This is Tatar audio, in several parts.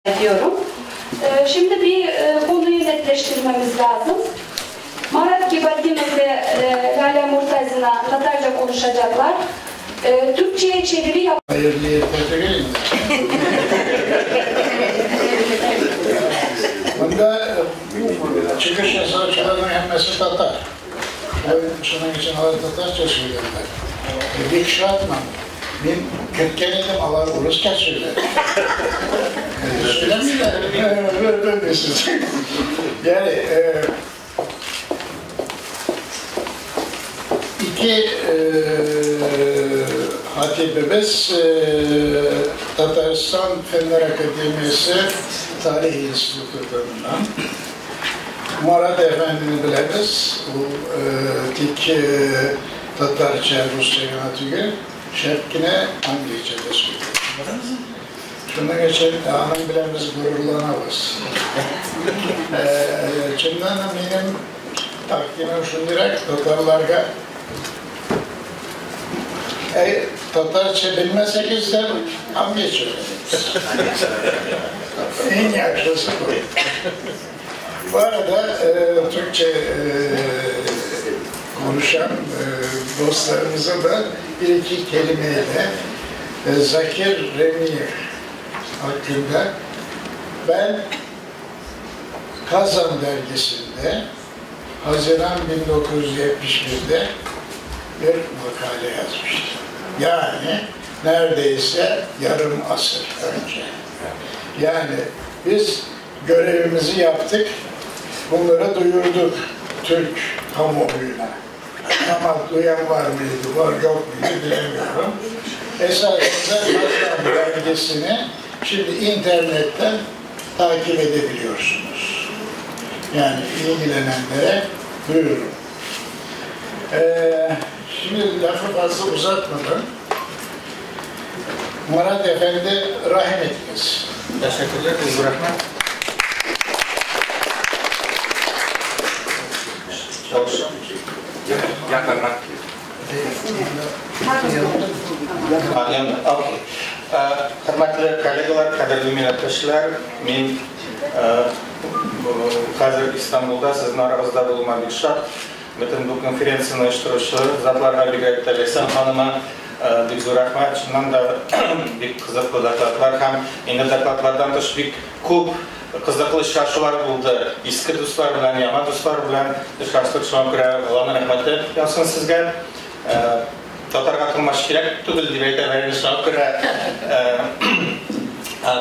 Ediyorum. Şimdi bir konuyu netleştirmemiz lazım. Marat Gibadinov ve Lale Murtazina Tatarca konuşacaklar. Türkçe'ye çeviri yap... Hayırlı yeter. Bunda çıkış yasakçılarının hemmesi Tatar. Şunun için alır Tatarca söylerler. Bir kişi atmam. Ben kötken idim, alar Rusça söyler. Söylemiyorlar. Yani iki hatibimiz Tatarstan Fenler Akademisi Tarih Enstitüsü'nden. Marat Efendi'ni bilemiz. Bu tik Tatarca, Rusça yönetiyor. Şevkine İngilizce'de söylüyor. Şundan geçen anın bilemiz gururlanamaz. Çin'den benim takdimim şundirak Tatarlarga Tatarca bilmesek ise İngilizce öğreniriz. En yakışısı bu. Bu arada Türkçe konuşan dostlarımıza da bir iki kelimeyle Zakir Remiyev hakkında ben Kazan dergisinde Haziran 1971'de bir makale yazmıştım. Yani neredeyse yarım asır önce. Yani biz görevimizi yaptık, bunları duyurduk Türk kamuoyuna. Ama duyan var mıydı, var yok muydu bilemiyorum. Esasında Kazan dergisini şimdi internetten takip edebiliyorsunuz. Yani ilgilenenlere duyururum. Şimdi lafı fazla uzatmadan Marat Efendi rahim etmesin. Teşekkürler, rahmet. Yakınrak. Okey. Hürmetli kollegalar, kadirli milletdaşlar, men hozir İstanbul'da sizin aranızda bulunma bir şart. Bütün bu konferensiyani uyuşturucu zatlarga bigrak da Leysan hanıma бик зур рәхмәт. Чыннан да бик кызыклы докладлар һәм инде докладлардан тыш бик күп кызыклы очрашулар булды. Иске дуслар белән, яңа дуслар белән очраштык. Шуңа күрә Алланың рәхмәте яусын сезгә. Татарга тылмач кирәк түгел дип әйтәләр. Шуңа күрә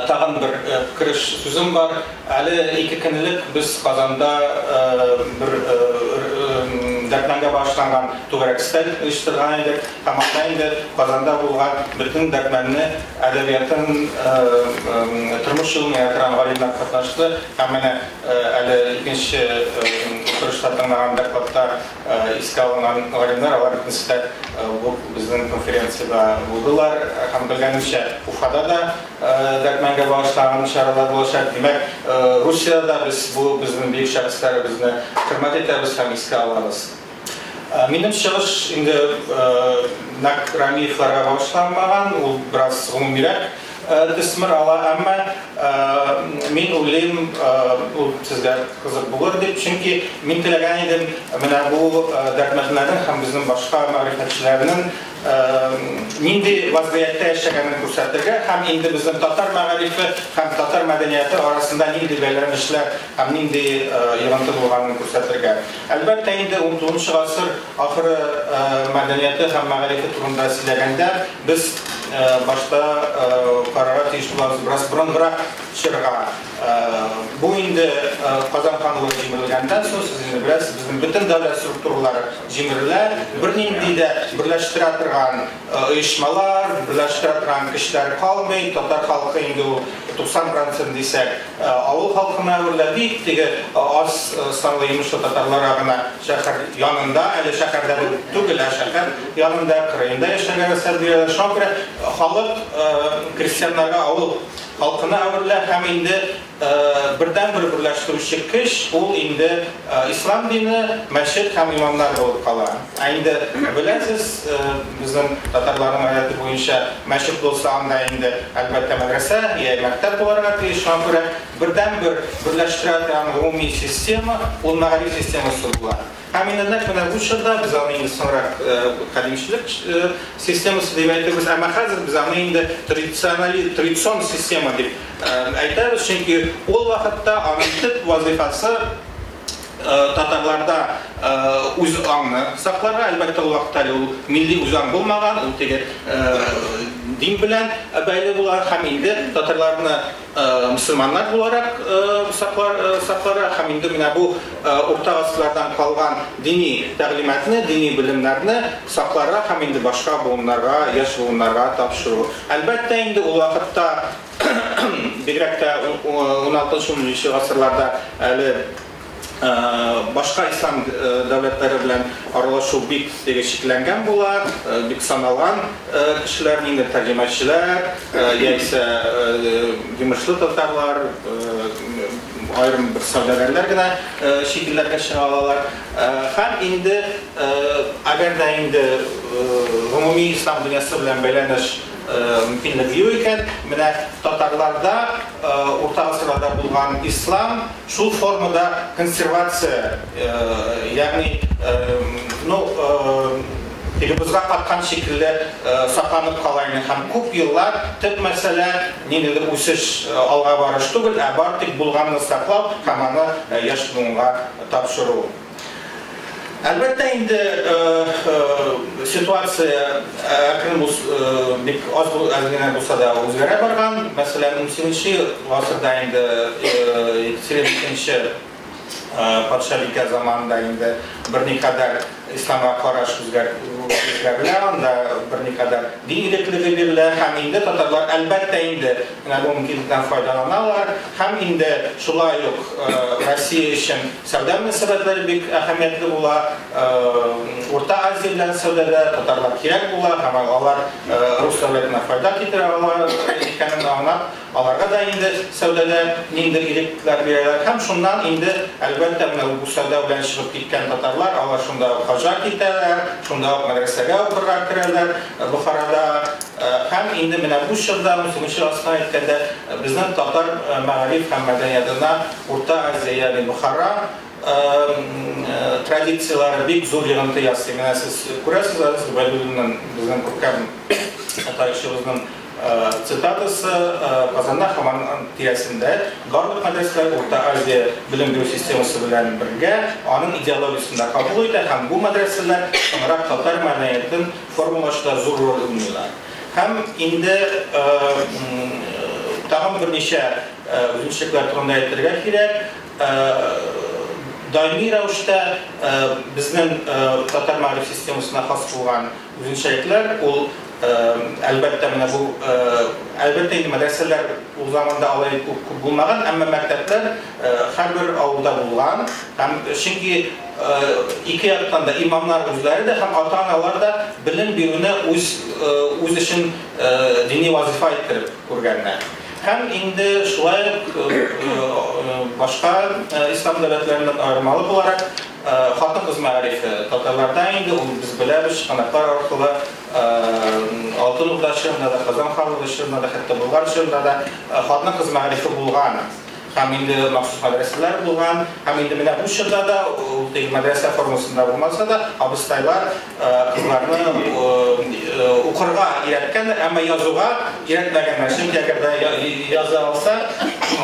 тагын бер кереш сүзем бар. Әле ике көн элек без Казанда бер Дәрдмәнгә багышланган түгәрәк өстәл оештырган идек. Һәм анда инде Казанда булган бөтен Дәрдмәнне әдәбиятын тормыш юлын яратырган галимнәр катнашты. Һәм менә әле икенче утырышта тыңлаган докладта искә алынган галимнәр, алар бөтенесе дә бу безнең конференциядә булдылар. Һәм белгәнемчә, Уфада да Дәрдмәнгә багышланган чаралар булачак. Димәк, Русиядә дә без бу безнең бөек шәхесләребезне хөрмәт итәбез һәм искә алабыз. Минем чыгыш инде нәкъ Рамиевларга багышланмаган, ул бераз гомумирәк төсмер ала, әмма мин уйлыйм, ул сезгә кызык булыр дип, чөнки мин теләгән идем менә бу дәрдмәннәрнең һәм безнең башка мәгърифәтчеләрнең нинди вазгыятьтә яшәгәнен күрсәтергә һәм инде безнең татар мәгарифе һәм татар мәдәнияте арасында нинди бәйләнешләр һәм нинди йогынты булганын күрсәтергә. Әлбәттә, инде 19 гасыр ахыры мәдәнияте һәм мәгарифе турында сөйләгәндә без башта карарга тиеш булабыз бераз борынгырак чорга. Бу инде Казан ханлыгы җимерелгәндән соң, сез инде беләсез, безнең бөтен дәүләт структуралары җимерелә, бернинди дә берләштерә торган оешмалар, берләштерә торган көчләр калмый. Татар халкы инде ул 90% дисәк, авыл халкына әверелә. Бик теге аз санлы йомышлы татарларга гына шәһәр янында, әле шәһәрдә түгел, ә шәһәр янында, кырыенда яшәгән рәсәл бирәләр. Шуңа күрә халык крестьяннарга, авыл халкына әверелә һәм инде бердән-бер берләштерүче көч ул инде ислам дине, мәчет һәм имамнар булып кала. Ә инде беләсез, безнең татарларның гадәте буенча мәчет булса, анда инде әлбәттә мәдрәсә я мәктәп булырга тиеш. Шуңа күрә бердән-бер берләштерә торган гомуми система ул мәгариф системасы була. Һәм инде нәкъ менә бу чорда без аны инде соңрак кадимчелек системасы дип әйтәбез, әмма хәзер без аны инде традицион система дип әйтәбез, чөнки ул вакытта аның төп вазифасы татарларда үз аңны сакларга. Әлбәттә, ул вакытта әле ул милли үзаң булмаган, ул теге дин белән бәйле була һәм инде татарларны мөселманнар буларак сакларга һәм инде менә бу урта гасырлардан калган дини тәгълиматны, дини белемнәрне сакларга һәм инде башка буыннарга, яшь буыннарга тапшыру. Әлбәттә, инде ул вакытта бигрәк тә 16-17 гасырларда әле башка ислам дәүләтләре белән аралашу бик теге чикләнгән була, бик саналган кешеләр, инде тәрҗемәчеләр, яисә йомышлы татарлар, аерым бер сәүдәгәрләр генә чит илләргә чыга алалар. Һәм инде әгәр дә инде гомуми ислам дөньясы белән бәйләнеш мөмкинлеге юк икән, менә татарларда урта гасырларда булган ислам шул формада консервация, ягъни ну теге бозга каткан шикелле сакланып кала инде. Һәм күп еллар төп мәсьәлә ниндидер үсеш, алга барыш түгел, ә бар тик булганны саклау һәм аны яшь буынга тапшыру. Әлбәттә, инде ситуация әкрен бик аз әз генә булса да үзгәрә барган. Мәсәлән, 18 гасырда инде Екатерина II патшабикә заманында инде берникадәр исламга караш үзгәрелә, анда берникадәр дин иреклеге бирелә һәм инде татарлар әлбәттә инде менә бу мөмкинлектән файдаланалар һәм инде шулай ук Россия өчен сәүдә мөнәсәбәтләре бик әһәмиятле була. Урта Азия белән сәүдәдә татарлар кирәк була һәм алар рус дәүләтенә файда китерә ала икәнен аңлап, аларга да инде сәүдәдә ниндидер ирекләр бирәләр һәм шуннан инде әлбәттә менә бу сәүдә белән чыгып киткән татарлар, алар шунда ук хаҗга китәләр, шунда ук мәдрәсәгә укырга керәләр Бохарада. Һәм инде менә бу чорда, 18 гасырда әйткәндә, безнең татар мәгариф һәм мәдәниятына Урта Азия, ягъни Бохара традицияләре бик зур йогынты ясый. Менә сез күрәсез, Азиз Гобәйдуллинның, безнең күркәм тарихчыбызның цитатасы: Казанда һәм аның тирәсендә барлык мәдрәсәләр Урта Азия белем бирү системасы белән бергә аның идеологиясен дә кабул итә һәм бу мәдрәсәләр соңрак татар мәдәниятен формалашуда зур роль уйныйлар. Һәм инде тагын берничә үзенчәлекләр турында әйтергә кирәк. Даими рәвештә безнең татар мәгариф системасына хас булган үзенчәлекләр ул әлбәттә менә бу, әлбәттә инде мәдрәсәләр ул заманда алай күп булмаган, әмма мәктәпләр һәрбер авылда булган. Һәм чөнки ике яктан да имамнар үзләре дә һәм ата-аналар да белем бирүне үз өчен дини вазифа иттереп күргәннәр. Һәм инде шулай ук башка ислам дәүләтләреннән аермалы буларак хатын-кыз мәгарифе татарларда инде ул без беләбез, чыганаклар аркылы Алтын Урда чорында да, Казан ханлыгы чорында да, хәтта Болгар чорында да хатын-кыз мәгарифе булган. Һәм инде махсус мәдрәсәләр булган, һәм инде менә бу чорда да ул теге мәдрәсә формасында булмаса да, абыстайлар кызларны укырга өйрәткәннәр, әмма язуга өйрәтмәгәннәр. Чөнки әгәр дә яза алса,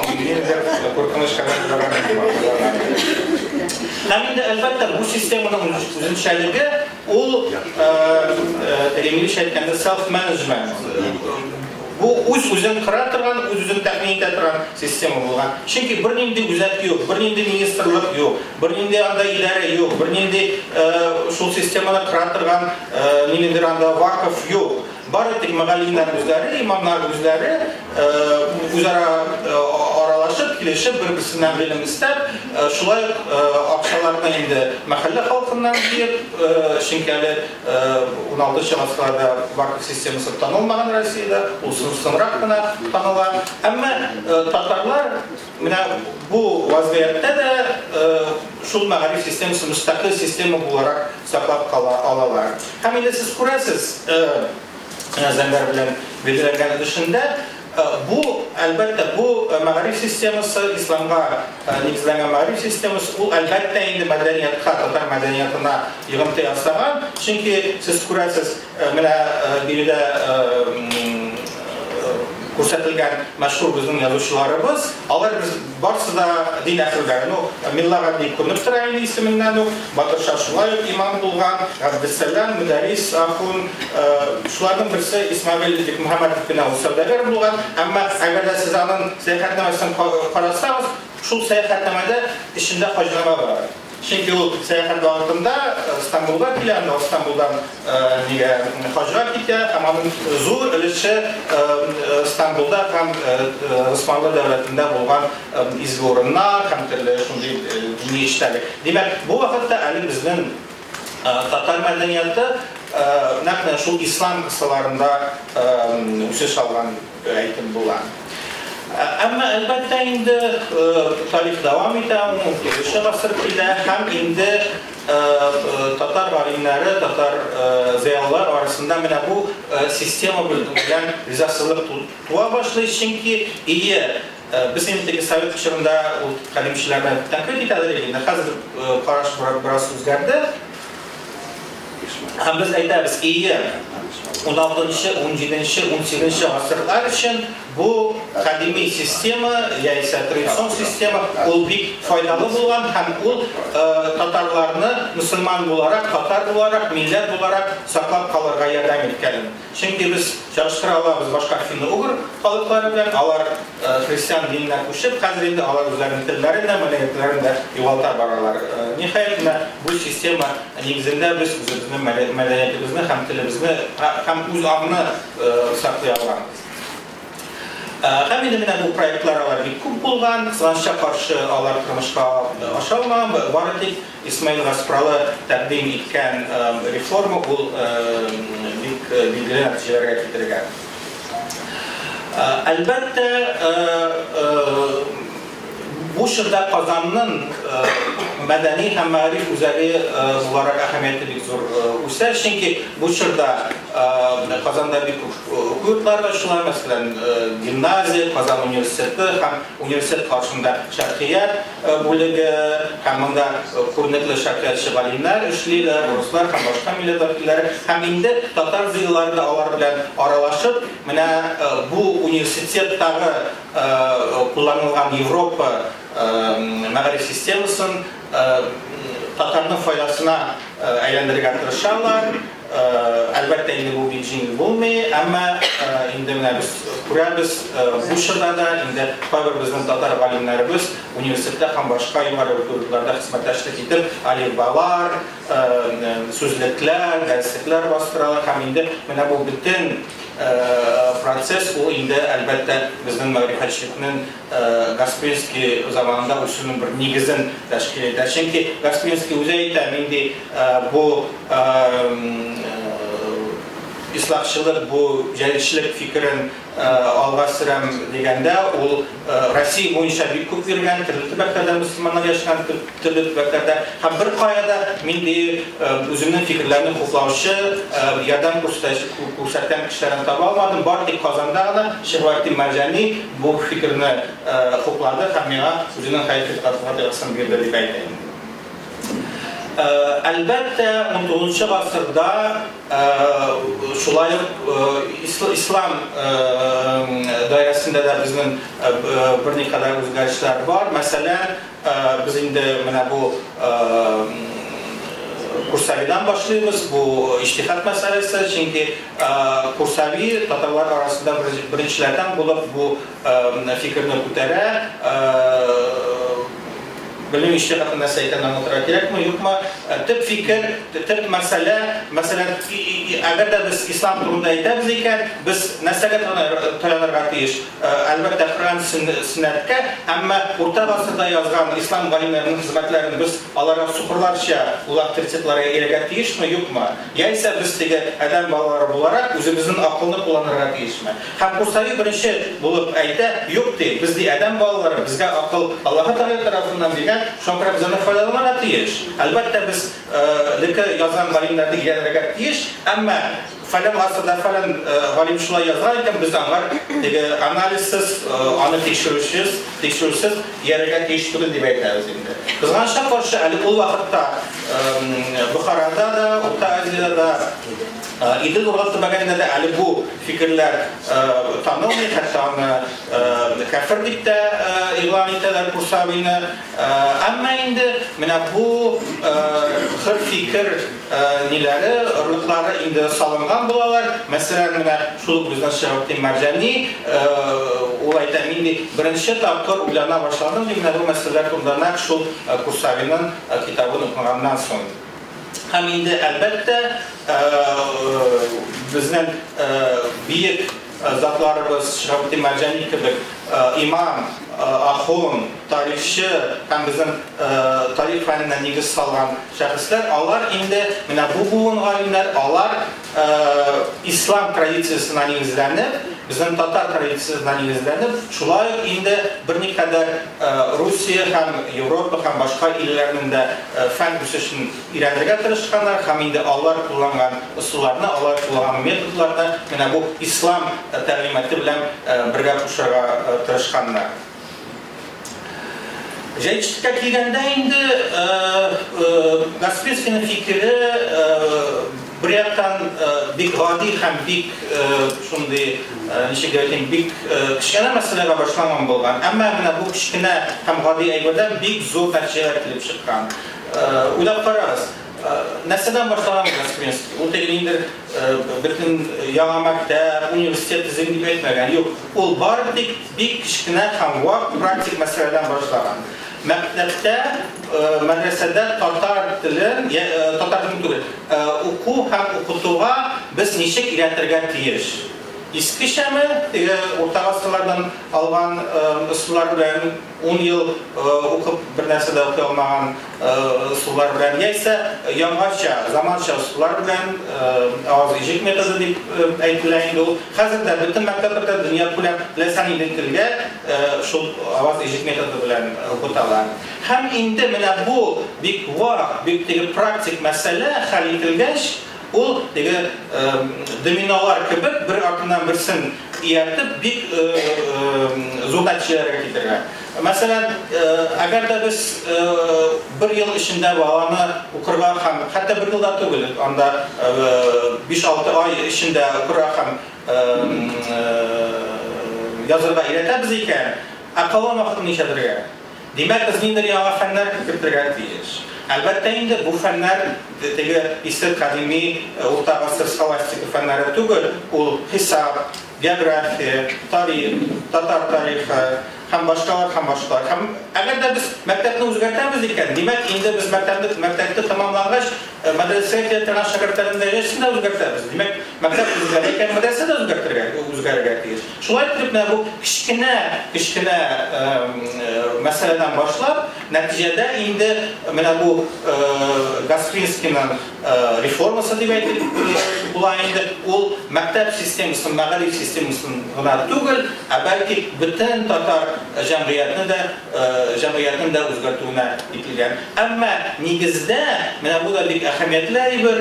ниндидер куркыныч хәбәр. Һәм инде әлбәттә бу системаның үзенчәлеге ул инглизчә әйткәндә self-management. Бу үз-үзен кыра торган, үз-үзен тәэмин итә торган система булган. Чөнки бернинди үзәк юк, бернинди министрлык юк, бернинди анда идарә юк, бернинди шул системаны кыра торган ниндидер анда вакыф юк. Бары тик мөгаллимнәр үзләре, имамнар үзләре үзара аралашып Аралашып, килешеп, бер-берсеннән гыйлем истәп, шулай ук акчаларны инде мәхәллә халкыннан җыеп, чөнки әле 16 гасырларда вакыф системасы танылмаган Россиядә, ул соңрак кына таныла. Әмма татарлар менә бу вазгыятьтә дә шул мәгариф системасы мөстәкыйль система буларак саклап кала алалар. Һәм инде сез күрәсез, зәңгәр белән билгеләнгән өлешендә бу, әлбәттә, бу мәгариф системасы, исламга нигезләнгән мәгариф системасы, ул әлбәттә инде мәдәниятка, татар мәдәниятына йогынты ясаган. Чөнки сез күрәсез, менә биредә күрсәтелгән мәшһүр безнең язучыларыбыз, алар без барысы да дин әһелләре. Ну, Милла Габди күренеп тора инде исеменнән үк, Батырша шулай ук имам булган, Габдессәлам, Мөдәррис ахун, шуларның берсе Исмәгыйль Бикмөхәммәтов кенә ул сәүдәгәр булган. Әмма әгәр дә сез аның сәяхәтнамәсен карасагыз, шул сәяхәтнамәдә эчендә хаҗнама бар. Чөнки ул сәяхәт вакытында Стамбулга килә, анда Стамбулдан нигә хаҗга китә, һәм аның зур өлеше Стамбулда һәм Османлы дәүләтендә булган изге урыннар һәм төрле шундый дини эшләр. Димәк, бу вакытта әле безнең татар мәдәнияте нәкъ менә шул ислам кысаларында үсеш алган әйтеп була. Әмма әлбәттә инде тарих дәвам итә, 19 гасыр килә һәм инде татар галимнәре, татар зыялылар арасында менә бу система белән ризасызлык туа башлый, чөнки ие без инде теге совет чорында ул калимчеләрне тәнкыйть итәдер инде, хәзер караш бераз үзгәрде. Һәм без әйтәбез, ие 16-нчы, 17-нче, 18-нче гасырлар өчен бу кадими система, яисә традицион система, ул бик файдалы булган һәм ул татарларны мөселман буларак, татар буларак, милләт буларак саклап калырга ярдәм иткән. Чөнки без чагыштыра алабыз башка финно-угр халыклары белән, алар христиан диненә күчеп, хәзер инде алар үзләренең телләрен дә, мәдәниятләрен дә югалта баралар. Ниһаять, менә бу система нигезендә без үзебезнең мәдәниятебезне һәм телебезне һәм үз аңны саклый алганбыз. Һәм инде менә бу проектлар алар бик күп булган, кызганычка каршы алар тормышка аша алмаган, бары тик Исмаил Гаспралы тәкъдим иткән реформа ул бик билгеле нәтиҗәләргә китергән. Әлбәттә, бу чорда Казанның мәдәни һәм мәгариф үзәге буларак әһәмияте бик зур үсә, чөнки бу чорда Казанда бик күп уку йортлары ачыла, мәсәлән, гимназия, Казан университеты һәм университет каршында шәрхият бүлеге һәм монда күренекле шәрхиятчы галимнәр эшлиләр, руслар һәм башка милләт вәкилләре һәм инде татар зыялылары да алар белән аралашып, менә бу университеттагы кулланылган Европа мәгариф системасын татарның файдасына әйләндерергә тырышалар. Әлбәттә, инде бу бик җиңел булмый, әмма инде менә без күрәбез, бу чорда да инде кайбер безнең татар галимнәребез университетта һәм башка югары уку йортларында хезмәттәшлек итеп, алифбалар, сүзлекләр, дәреслекләр бастыралар һәм инде менә бу бөтен процесс ул инде әлбәттә безнең мәгърифәтчелекнең Гаспринский заманында үсүнең бер нигезен тәшкил итә. Чөнки Гаспринский үзе әйтә, нинди бу ислахчылык, бу җәдитчелек фикерен алга сөрәм дигәндә, ул Россия буенча бик күп йөргән, төрле төбәкләрдә мөселманнар яшәгән төрле төбәкләрдә һәм бер кая да мин ди үземнең фикерләрне хуплаучы, ярдәм күрсәткән кешеләрне таба алмадым. Бары тик Казанда гына Шиһабетдин Мәрҗани бу фикерне хуплады һәм миңа үзенең хәер-фатихасын бирде дип әйтә. Әлбәттә, 19 гасырда шулай ук ислам даирәсендә дә безнең берникадәр үзгәрешләр бар. Мәсәлән, без инде менә бу Курсавидан башлыйбыз, бу иҗтихад мәсьәләсе, чөнки Курсави татарлар арасында беренчеләрдән булып бу фикерне күтәрә. Белмим, иҗтиһадның нәрсә икәнен аңлатырга кирәкме, юкмы? Төп фикер, төп мәсьәлә, мәсәлән, әгәр дә без ислам турында әйтәбез икән, без нәрсәгә таянырга тиеш? Әлбәттә, Коръән, сөннәткә, әмма урта гасырда язган ислам галимнәренең хезмәтләрен без аларга сукырларча ул авторитетларга иярергә тиешме, юкмы? Яисә без теге адәм балалары буларак үзебезнең акылны кулланырга тиешме? Һәм Курсави беренче булып әйтә, юк ди, без ди адәм балалары, безгә акыл Аллаһы Тәгалә тарафыннан биргән, шуңа күрә без аны файдаланырга тиеш. Әлбәттә, без элекке язган галимнәрне өйрәнергә тиеш, әмма фәлән гасырда фәлән галим шулай язган икән, без аңар теге анализсыз, аны тикшерүчесез, тикшерүсез иярергә тиеш түгел дип әйтәбез инде. Кызганычка каршы, әле ул вакытта Бохарада да, Урта Азиядә дә, Идел-Урал төбәгендә дә әле бу фикерләр танылмый, хәтта аны кәфер дип тә игълан итәләр Курсавины. Әмма инде менә бу хөр фикер ниләре, орлыклары инде салынган булалар. Мәсәлән, менә шул ук безнең Шиһабетдин Мәрҗани, ул әйтә, мин ди беренче тапкыр уйлана башладым ди, менә бу мәсьәләләр турында нәкъ шул Курсавиның китабын укыганнан соң. Һәм инде, әлбәттә, безнең бөек затларыбыз Шиһабетдин Мәрҗани кебек имам, ахун, тарихчы һәм безнең тарих фәненә нигез салган шәхесләр, алар инде менә бу буын галимнәр, алар ислам традициясенә нигезләнеп, безнең татар традициясенә нигезләнеп, шулай ук инде берникадәр Русия һәм Европа һәм башка илләрнең дә фән үсешен өйрәнергә тырышканнар һәм инде алар кулланган ысулларны, алар кулланган методларны менә бу ислам тәгълиматы белән бергә кушарга тырышканнар. Җәдитчелеккә килгәндә инде Гаспринскийның фикере бер яктан бик гади һәм бик шундый, ничек дип әйтим, бик кечкенә мәсьәләгә башланган булган. Әмма менә бу кечкенә һәм гади әйбердән бик зур нәтиҗәләр килеп чыккан. Уйлап карагыз, нәрсәдән башлаган Гаспринский? Ул теге ниндидер бөтен яңа мәктәп, университет төзим дип әйтмәгән. Юк, ул бары тик бик кечкенә һәм вак практик мәсьәләдән башлаган. Мәктәптә, мәдрәсәдә татар телен, татар телен түгел, уку һәм укытуга без ничек өйрәтергә тиеш? Искечәме, теге урта гасырлардан алган ысуллар белән 10 ел укып бер нәрсә дә укый алмаган ысуллар белән, яисә яңача, заманча ысуллар белән, аваз иҗек методы дип әйтелә инде ул. Хәзер дә бөтен мәктәпләрдә дөньякүләм теләсә нинди телгә шул аваз иҗек методы белән укыталар. Һәм инде менә бу бик вак, бик теге практик мәсьәлә хәл ителгәч, ул теге доминолар кебек бер артыннан берсен ияртеп бик зур нәтиҗәләргә китергән. Мәсәлән, әгәр дә без бер ел эчендә баланы укырга һәм хәтта бер елда түгел, анда 5-6 ай эчендә укырга һәм язырга өйрәтәбез икән, ә калган вакытын нишләтергә? Димәк, без ниндидер яңа фәннәр кертергә тиеш. Әлбәттә инде, бу фәннәр теге иске кадими урта гасыр схоластика фәннәре түгел, ул хисап, география, тарих, татар тарихы һәм башкалар һәм башкалар. Һәм әгәр дә без мәктәпне үзгәртәбез икән, димәк инде без мәктәпне мәктәпне тәмамлангач, мәдрәсәгә килә торган шәкертләрнең дәрәҗәсен дә үзгәртәбез. Димәк, мәктәп үзгәрә икән, мәдрәсә дә үзгәртергә, үзгәрергә тиеш. Шулай итеп, менә бу кечкенә, кечкенә мәсьәләдән башлап, нәтиҗәдә инде менә бу Гаспринскийның реформасы дип әйтеп була инде, ул мәктәп системасын, мәгариф системасын гына түгел, ә бәлки бөтен татар җәмгыятьне дә, җәмгыятен дә үзгәртүенә ителгән. Әмма нигездә, менә бу да бик әһәмиятле әйбер,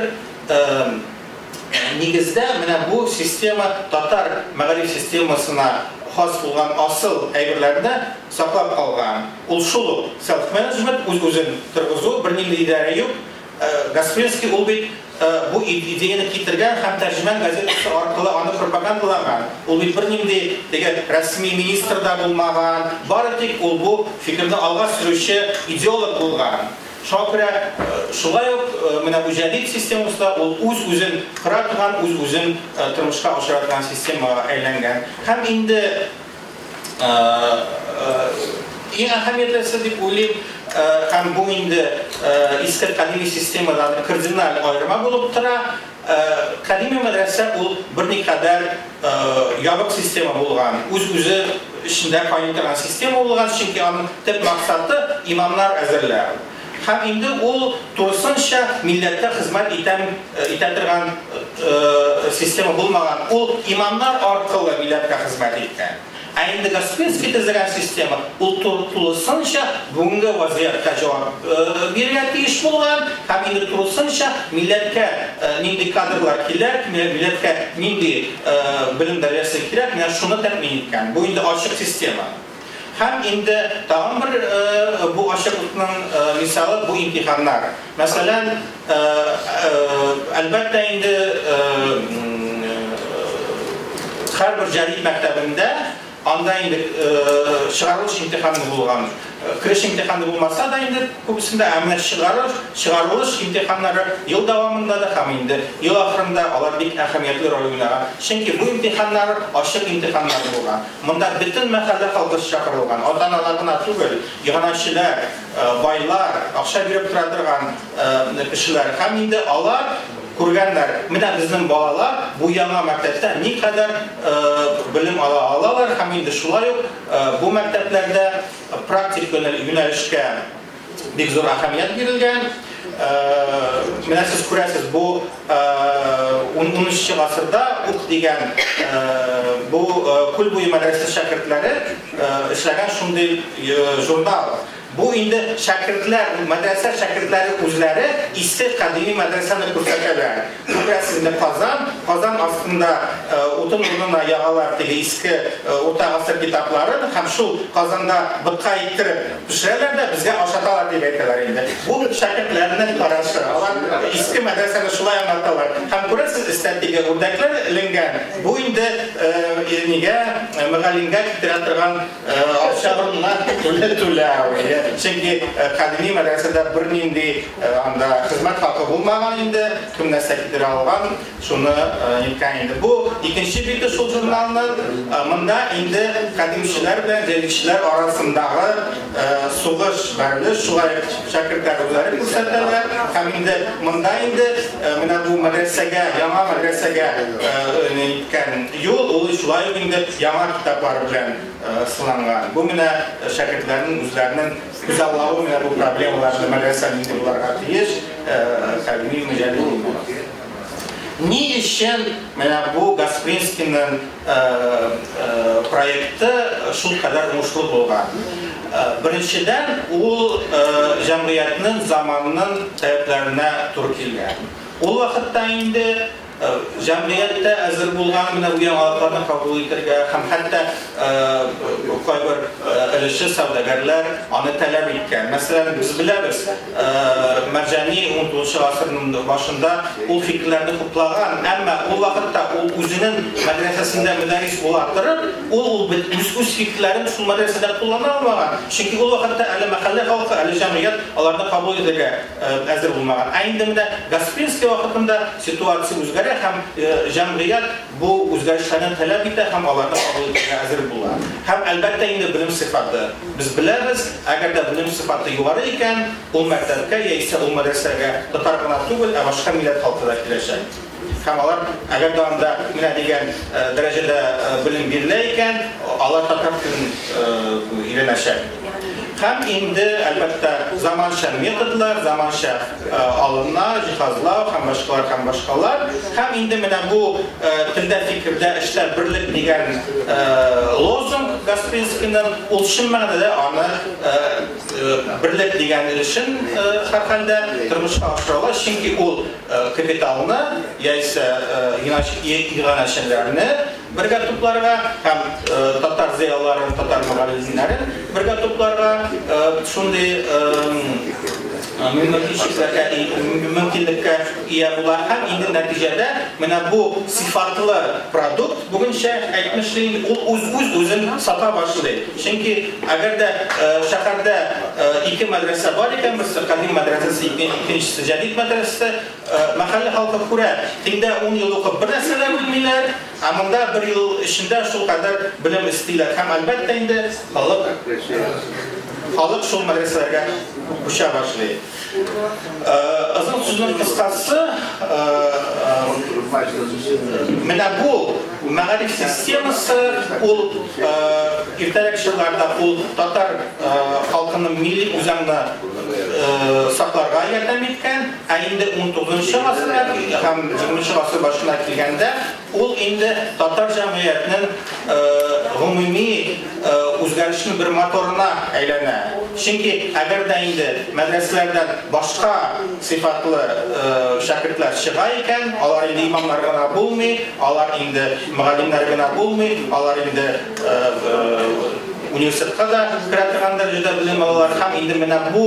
нигездә менә бу система татар мәгариф системасына хас булган асыл әйберләрне саклап калган. Ул шул ук self-management, үз-үзен торгызу, бернинди идарә юк. Гаспринский ул бит бу идеяны китергән һәм Тәрҗемән газетасы аркылы аны пропагандалаган. Ул бит бернинди теге рәсми министр да булмаган, бары тик ул бу фикерне алга сөрүче идеолог булган. Шуңа күрә шулай ук менә бу җәдид системасында ул үз-үзен кора торган, үз-үзен тормышка ашыра торган системага әйләнгән. Һәм инде иң әһәмиятлесе дип уйлыйм, һәм бу инде иске кадими системадан кардиналь аерма булып тора. Кадими мәдрәсә ул берникадәр ябык система булган, үз-үзе эчендә кайный торган система булган, чөнки аның төп максаты имамнар әзерләү. Һәм инде ул турысынча милләткә хезмәт итә торган система булмаган, ул имамнар аркылы милләткә хезмәт иткән. Ә инде Гаспринский төзегән система ул тулысынча бүгенге вазгыятькә җавап бирергә тиеш булган, һәм инде тулысынча милләткә нинди кадрлар кирәк, милләткә нинди белем дәрәҗәсе кирәк, менә шуны тәэмин иткән. Бу инде ачык система. Һәм инде тагын бер бу ачыклыкның мисалы бу имтиханнар. Мәсәлән, әлбәттә инде һәрбер җәдид мәктәбендә анда инде чыгарылыш имтиханы булган. Кереш имтиханы булмаса да инде күбесендә, ә менә чыгарылыш имтиханнары ел дәвамында да һәм инде ел ахырында алар бик әһәмиятле роль уйнаган. Чөнки бу имтиханнар ачык имтиханнар булган. Монда бөтен мәхәллә халкы чакырылган. Ата-аналар гына түгел, иганәчеләр, байлар, акча биреп тора торган кешеләр һәм инде алар күргәннәр. Менә безнең балалар бу яңа мәктәптә никадәр белем ала алалар һәм инде шулай ук бу мәктәпләрдә практик юнәлешкә бик зур әһәмият бирелгән. Менә сез күрәсез, бу 13 гасырда ук дигән бу Күл буе мәдрәсәсе шәкертләре эшләгән шундый журнал. Бу инде шәкертләр, мәдрәсә шәкертләре үзләре иске кадими мәдрәсәне күрсәтәләр. Күрәсез инде Казан, Казан астында утын урынына ягалар теге иске урта гасыр китапларын һәм шул Казанда ботка иттереп пешерәләр дә безгә ашаталар дип әйтәләр инде. Бу шәкертләрнең карашы. Алар иске мәдрәсәне шулай аңлаталар. Һәм күрәсез, өстә теге үрдәкләр эленгән. Бу инде нигә мөгаллимгә китерә торган акча урынына түләү. Чөнки кадими мәдрәсәдә бернинди анда хезмәт хакы булмаган инде, кем нәрсә китерә алган, шуны иткән инде. Бу икенче бите шул журналның. Монда инде кадимчеләр белән җәдидчеләр арасындагы сугыш, бәрелеш шулай шәкертләр үзләре күрсәтәләр. Һәм инде монда инде менә бу мәдрәсәгә, яңа мәдрәсәгә иткән юл, ул шулай ук инде яңа китаплар белән сыланган. Бу менә шәкертләрнең үзләренең күзаллавы менә бу проблемаларны мәдрәсә нинди буларга тиеш, кадими мөҗәдид. Ни өчен менә бу Гаспринскийның проекты шул кадәр уңышлы булган? Беренчедән, ул җәмгыятьнең заманының таләпләренә туры килгән. Ул вакытта инде җәмгыятьтә әзер булган менә бу яңалыкларны кабул итәргә һәм хәтта кайбер өлеше сәүдәгәрләр аны таләп иткән. Мәсәлән, без беләбез, Мәрҗани 19 гасырның башында ул фикерләрне хуплаган, әмма ул вакытта ул үзенең мәдрәсәсендә мөдәррис була торып, ул үз фикерләрен шул мәдрәсәдә куллана алмаган. Чөнки ул вакытта әле мәхәллә халкы, әле җәмгыять аларны кабул итәргә әзер булмаган. Ә инде менә Гаспринский вакытында ситуация үзгәрә һәм җәмгыять бу үзгәрешләрне таләп итә һәм аларны кабул итәргә әзер була. Һәм әлбәттә инде белем сыйфаты. Без беләбез, әгәр дә белем сыйфаты югары икән, ул мәктәпкә яисә ул мәдрәсәгә татар гына түгел, ә башка милләт халкы да киләчәк. Һәм алар, әгәр дә анда менә дигән дәрәҗәдә белем бирелә икән, алар татар телен өйрәнәчәк. Һәм инде әлбәттә заманча методлар, заманча алымнар, җиһазлау һәм башкалар һәм башкалар. Һәм инде менә бу телдә, фикердә, эштә берлек дигән лозунг Гаспринскийның, ул чын мәгънәдә аны берлек дигән өлешен һәрхәлдә тормышка ашыра, чөнки ул капиталны яисә иганәчеләрне бергә тупларга һәм татар зыялыларын, татар мөгаллимнәрен бергә тупларга шундый мөмкинлеккә ия була. Һәм инде нәтиҗәдә менә бу сыйфатлы продукт бүгенчә әйтмешли, ул үз-үзен сата башлый. Чөнки әгәр дә шәһәрдә ике мәдрәсә бар икән, берсе кадим мәдрәсәсе, икенчесе җәдид мәдрәсәсе, мәхәллә халкы күрә, тиңдә 10 ел укып бер нәрсә дә белмиләр, ә монда бер ел эчендә шул кадәр белем эстиләр. Һәм әлбәттә инде халык шул мәдрәсәләргә күчә башлый. Озын сүзнең кыскасы, менә бу мәгариф системасы ул иртәрәк чорларда ул татар халкының милли үзаңны сакларга ярдәм иткән, ә инде 19 гасырга һәм 20 гасыр башына килгәндә ул инде татар җәмгыятенең гомуми үзгәрешнең бер моторына әйләнә. Чөнки әгәр дә инде мәдрәсәләрдән башка сыйфатлы шәкертләр чыга икән, алар инде имамнар гына булмый, алар инде мөгаллимнәр генә булмый, алар инде университетка да керә торган дәрәҗәдә белем алалар һәм инде менә бу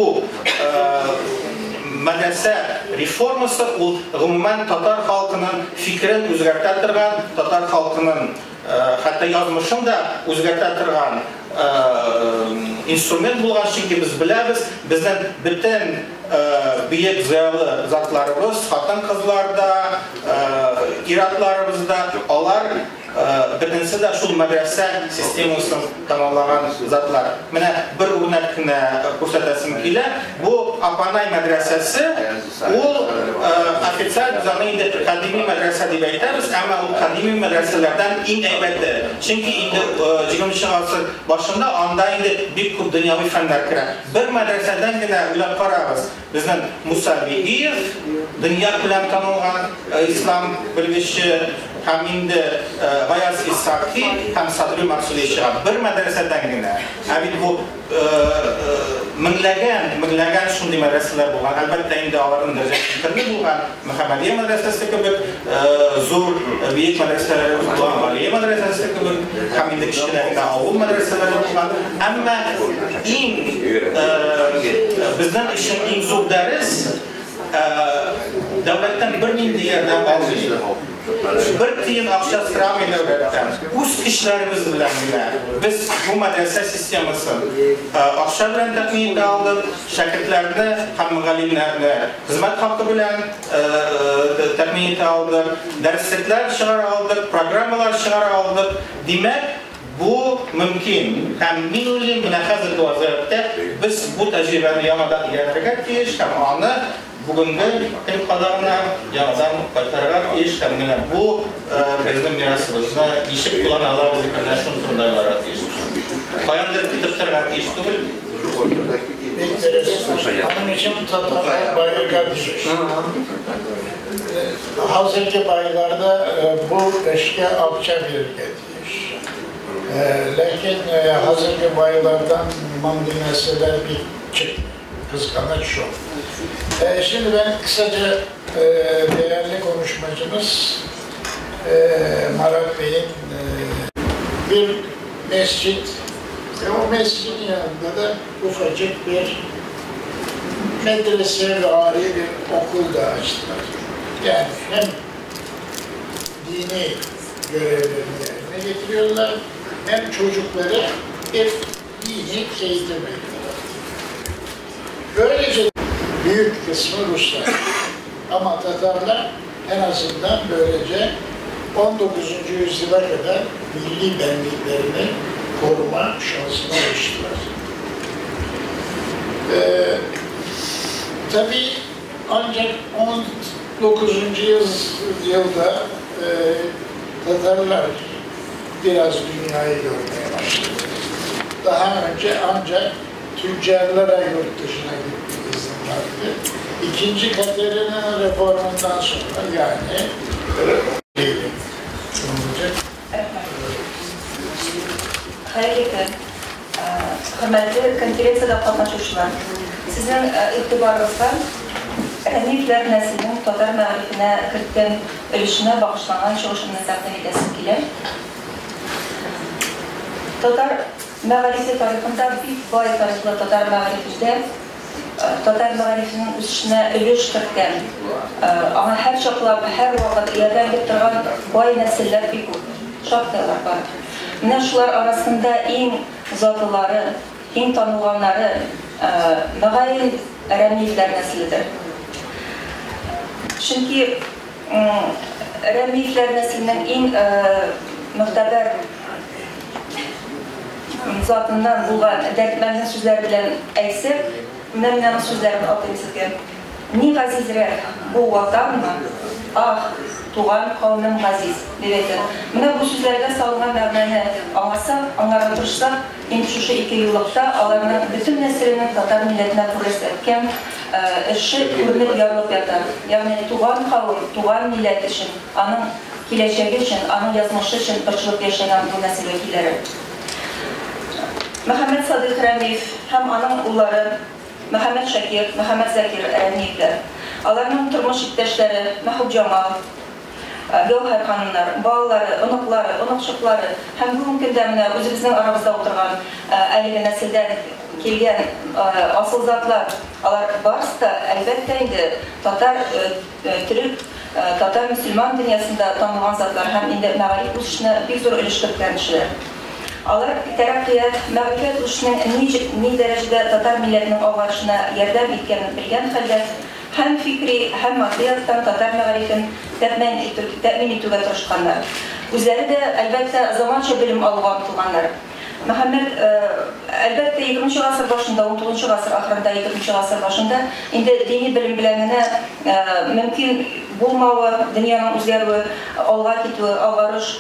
мәдрәсә реформасы ул гомумән татар халкының фикерен үзгәртә торган, татар халкының хәтта язмышын да үзгәртә торган инструмент булган, чөнки без беләбез, безнең бөтен бөек зыялы затларыбыз, хатын-кызлар да, ир-атларыбыз да, алар бөтенесе дә шул мәдрәсә системасын тәмамлаган затлар. Менә бер үрнәк кенә күрсәтәсем килә. Бу Апанай мәдрәсәсе, ул официаль без аны инде кадими мәдрәсә дип әйтәбез, әмма ул кадими мәдрәсәләрдән иң әйбәте. Чөнки инде 20 гасыр башында анда инде бик күп дөньяви фәннәр керә. Бер мәдрәсәдән генә уйлап карагыз. Безнең Муса Бигиев, дөнья күләм танылган ислам белгече, һәм инде Гаяз Исхаки һәм Садри Максуди чыга. Бер мәдрәсәдән генә. Ә бит бу меңләгән, меңләгән шундый мәдрәсәләр булган. Әлбәттә инде аларның дәрәҗәсе төрле булган. Мөхәммәдия мәдрәсәсе кебек зур бөек мәдрәсәләр булган, Галия мәдрәсәсе кебек һәм инде кечкенә генә авыл мәдрәсәләре булган. Әмма иң безнең өчен иң зур дәрес дәүләттән бернинди ярдәм алмый. Бер тиен акча сорамый дәүләттән. Үз көчләребез белән генә без бу мәдрәсә системасын акча белән тәэмин итә алдык, шәкертләрне һәм мөгаллимнәрне хезмәт хакы белән тәэмин итә алдык, дәреслекләр чыгара алдык, программалар чыгара алдык. Димәк, бу мөмкин. Һәм мин уйлыйм, менә хәзерге вазгыятьтә без бу тәҗрибәне яңадан өйрәнергә тиеш һәм аны бүгенге көн кадагына яңадан кайтарырга тиеш һәм менә бу безнең мирасыбызны ничек куллана алабыз икән, менә шуның турында уйларга тиеш. Каяндыр көтеп торырга тиеш түгел. Бик дөрес. Аның өчен татарлар байырга тиеш. Хәзерге байларда бу эшкә акча бирергә тиеш. Ләкин хәзерге байлардан мондый нәрсәләр бик чыкмый. Kıskanç şu. Şimdi ben kısaca değerli konuşmacımız Marat Bey'in bir mescit ve o mescidin yanında da ufacık bir medrese ve âri bir okul da açtılar. Yani hem dini görevlerini yerine getiriyorlar, hem çocuklara bir dini eğitim veriyorlar. Böylece büyük kısmı Ruslar. Ama Tatarlar en azından böylece 19. Yüzyıla kadar milli benliklerini koruma şansına eriştiler. Tabii ancak 19. Yüzyılda Tatarlar biraz dünyayı görmeye başladı. Daha önce ancak tüccarlara yurt dışına gitme izin vardı. İkinci Katerina'nın reformundan sonra yani olacak. Хәерле көн. Хөрмәтле конференциядә катнашучылар, сезнең игътибарыгызга Рәмиевләр нәселенең татар мәгарифенә керткән өлешенә багышланган чыгышымны тәкъдим итәсем килә. Татар мәгарифе тарихында бик бай тарихлы татар мәгарифендә татар мәгарифенең үсешенә өлеш керткән, аңа һәр чаклап, һәр вакыт ярдәм итеп торган бай нәселләр бик күп, шактыйлар бар. Менә шулар арасында иң затлылары, иң танылганнары мөгаен Рәмиевләр нәселедер. Чөнки Рәмиевләр нәселенең иң мөхтәбәр затыннан булган Дәрдмәнднең сүзләре белән әйтсәк, Менә мин аның сүзләрен атыйм сезгә. Ни газизрәк, бу ватанмы? Ах, туган кавемем газиз, дип әйтә. Менә бу сүзләргә салынган мәгънәне аңласак, аңларга тырышсак, инде шушы икеюллыкта аларның бөтен нәселенең татар милләтенә күрсәткән эше күренеп ярылып ята. Ягъни туган кавем, туган милләт өчен, аның киләчәге өчен, аның язмышы өчен борчылып яшәгән бу нәсел вәкилләре. Мөхәммәд Садыйк Рәмиев һәм аның уллары Мөхәммәд Шакир, Мөхәммәд Закир Рәмиевләр. Аларның тормыш иптәшләре Мәхүбҗамал, Гәүһәр ханымнар, балалары, оныклары, оныкчыклары һәм бүгенге көндә менә үзебезнең арабызда утырган әлеге нәселдән килгән асыл затлар, алар барысы да, әлбәттә инде, татар, төрек, татар мөселман дөньясында танылган затлар һәм инде мәгариф үсешенә бик зур өлеш керткән кешеләр. Алар тәрәккыят, мәгърифәт үсешенең ни ни дәрәҗәдә татар милләтенең алгарышына ярдәм иткәнен белгән хәлдә, һәм фикри, һәм матди яктан татар мәгарифен тәэмин итү тәэмин итүгә тырышканнар. Үзләре дә, әлбәттә, заманча белем алуга омтылганнар. Мөхәммәд, әлбәттә, егерменче гасыр башында, унтугызынчы гасыр ахырында, егерменче гасыр башында инде дини белем белән генә мөмкин булмавы, дөньяның үзгәрүе, алга китүе, алгарыш,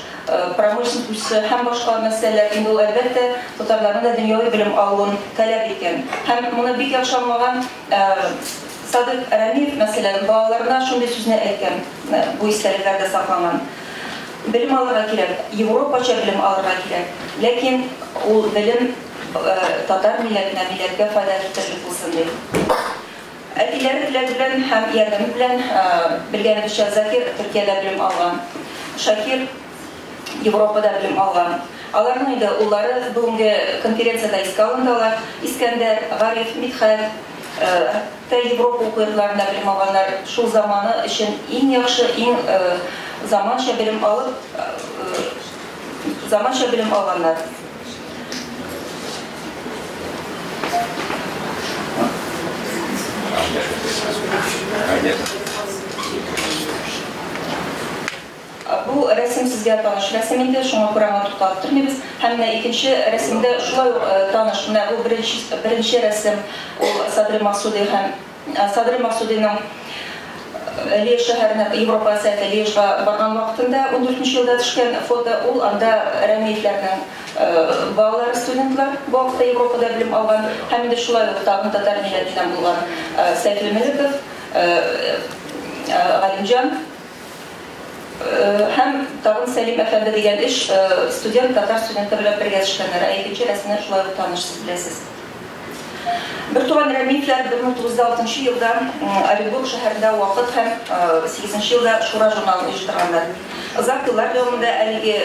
промышленность үсеше һәм башка мәсьәләләр, инде ул, әлбәттә, татарларның да дөньяви белем алуын таләп иткән. Һәм моны бик яхшы аңлаган Садыйк Рәмиев, мәсәлән, балаларына шундый сүзне әйткән, бу истәлекләрдә сакланган, Белем алырга кирәк, европача белем алырга кирәк, ләкин ул белем татар милләтенә, милләткә файда китерерлек булсын, ди. Әтиләре теләге белән һәм ярдәме белән, белгәнебезчә, Закир Төркиядә белем алган, Шакир Европада белем алган. Аларның инде уллары бүгенге конференциядә искә алындылар. Искәндәр, Гариф, Мидхәт тә Европа уку йортларында белем алганнар. Шул заманы өчен иң яхшы, иң заманча белем алып, заманча белем алганнар. Бу рәсем сезгә таныш рәсем инде, шуңа күрә аңа тукталып тормыйбыз. Һәм менә икенче рәсемдә шулай ук таныш. Менә бу беренче беренче рәсем ул Садри Максуди һәм Садри Максудиның Лиеж шәһәренә, Европа сәяхәте Лиежга барган вакытында 14 елда төшкән фото. Ул анда Рәмиевләрнең балалары студентлар, бу вакытта Европада белем алган һәм инде шулай ук тагын татар милләтеннән булган Сәйфелмөлеков, Галимҗан һәм тагын Сәлим әфәнде дигән өч студент, татар студенты белән бергә төшкәннәр. Ә икенче рәсемне шулай ук таныш, сез беләсез. Бертуган Рәмиевләр 1906 елда Оренбург шәһәрендә Вакыт һәм 8 елда Шура журналын оештырганнар. Озак еллар дәвамында әлеге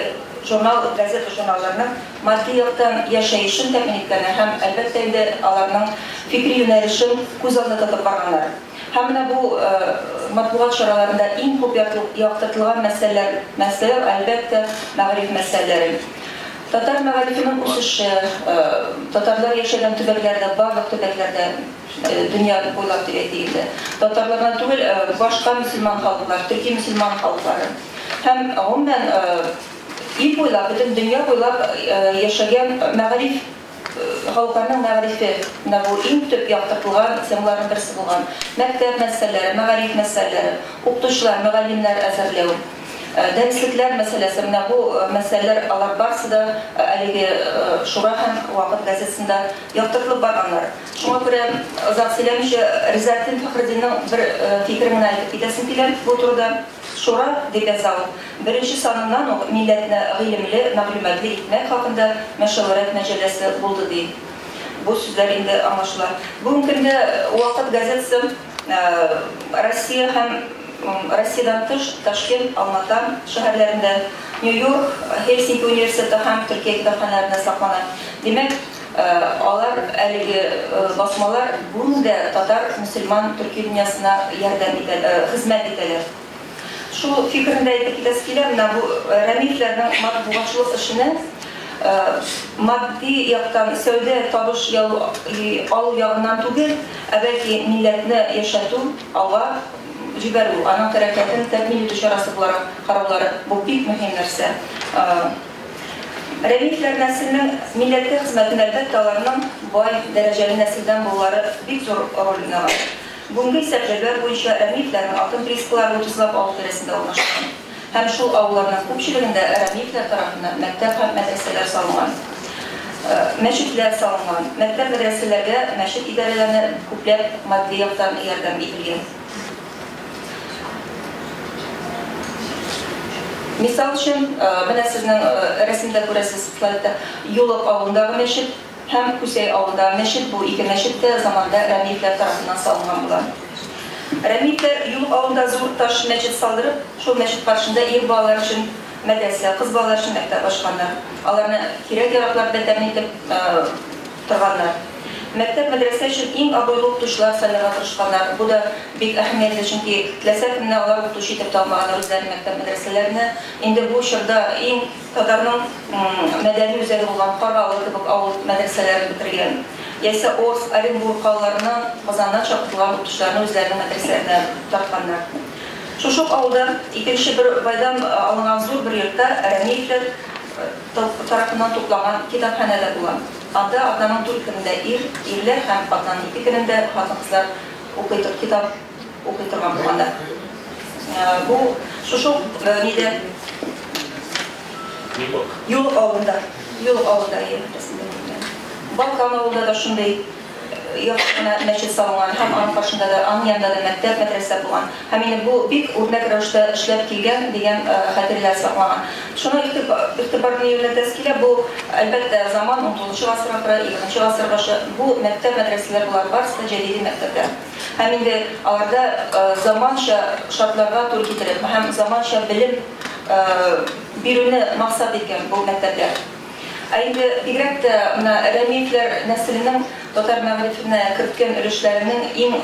журнал, газета-журналларның матди яктан яшәешен тәэмин иткәннәр һәм, әлбәттә инде, аларның фикри юнәлешен күз алдында тотып барганнар. Һәм менә бу матбугат чараларында иң күп яктыртылган мәсьәләләр, мәсьәләләр, әлбәттә, мәгариф мәсьәләләре. Татар мәгарифенең үсеше, татарлар яшәгән төбәкләрдә, барлык төбәкләрдә, дөнья буйлап дип әйтик инде, татарлар гына түгел, башка мөселман халыклар, төрки мөселман халыклары һәм гомумән ил буйлап, бөтен дөнья буйлап яшәгән мәгариф халыкларның мәгарифе, менә бу иң төп яктыртылган темаларның берсе булган. Мәктәп мәсьәләләре, мәгариф мәсьәләләре, укытучылар, мөгаллимнәр әзерләү, дәреслекләр мәсьәләсе, менә бу мәсьәләләр алар барысы да әлеге Шура һәм Вакыт газетасында яктыртылып барганнар. Шуңа күрә озак сөйләмичә, Ризаэтдин Фәхретдиннең бер фикерен генә әйтеп китәсем килә бу турыда. Шура, дип яза ул, беренче саныннан ук милләтне гыйлемле, мәгълүматлы итмәк хакында мәшәвәрәт мәҗәлләсе булды, ди. Бу сүзләр инде аңлашыла. Бүгенге көндә Вакыт газетасы Россия һәм Россиядән тыш Ташкент, Алмата шәһәрләрендә, Нью-Йорк, Хельсинки университеты һәм Төркия китапханәләрендә саклана. Димәк, алар әлеге басмалар бүген дә татар, мөселман, төрки дөньясына ярдәм итә, хезмәт итәләр. Шул фикерне дә әйтеп китәсе килә, менә бу Рәмиевләрнең матбугатчылык эшенә матди яктан сәүдә, табыш алу ягыннан түгел, ә бәлки милләтне яшәтү, алга җибәрү, аның тәрәккыятен тәэмин итү чарасы буларак караулары, бу бик мөһим нәрсә. Рәмиевләр нәселенең милләткә хезмәтен әлбәттә аларның бай дәрәҗәле нәселдән булулары бик зур роль уйнаган. Бүгенге исәпләүләр буенча Рәмиевләрнең алтын приискалары 30лап авыл тирәсендә урнашкан. Һәм шул авылларның күпчелегендә Рәмиевләр тарафыннан мәктәп һәм мәдрәсәләр салынган. Мәчетләр салынган. Мәктәп мәдрәсәләргә мәчет идарәләренә күпләп матди яктан ярдәм ителгән. Мисал өчен, менә сезнең рәсемдә күрәсез слайдта Юлык авылындагы мәчет һәм Күсәй авылындагы мәчет, бу ике мәчет тә заманда Рәмиевләр тарафыннан салынган була. Рәмиевләр Юлык авылында зур таш мәчет салдырып, шул мәчет каршында ир балалар өчен мәдрәсә, кыз балалар өчен мәктәп ачканнар. Аларны кирәк-яраклар белән тәэмин итеп торганнар. Мәктәп мәдрәсә өчен иң абруйлы укытучылар сайларга тырышканнар. Бу да бик әһәмиятле, чөнки теләсә кемне алар укытучы итеп тә алмаганнар үзләренең мәктәп мәдрәсәләренә. Инде бу чорда иң татарның мәдәни үзәге булган Каргалы кебек авыл мәдрәсәләрен бетергән. Яисә Орск, Оренбург калаларыннан, Казаннан чакыртылган укытучыларны үзләренең мәдрәсәләренә тартканнар. Шушы ук авылда икенче бер байдан алынган зур бер йортта Рәмиевләр тарафыннан тупланган китапханә дә була. Анда атнаның 4 көнендә ирләр һәм атнаның 2 көнендә хатын-кызлар укый китап укый торган булганнар. Бу шушы нидә? Юлык авылында. Юлык авылында Балкан авылында да шундый яхшы гына мәчет салынган һәм аның каршында да, аның янында да мәктәп, мәдрәсә булган. Һәм инде бу бик үрнәк рәвештә эшләп килгән дигән хәтерләр сакланган. Шуны игътибарны юнәлтәсе килә, бу әлбәттә заман 19 гасыр ахыры, 20 гасыр башы, бу мәктәп, мәдрәсәләр булар барысы да җәдиди мәктәпләр. Һәм инде аларда заманча шартларга туры китереп һәм заманча белем бирүне максат иткән бу мәктәпләр. Ә инде бигрәк тә менә Рәмиевләр нәселенең татар мәгарифенә керткән өлешләренең иң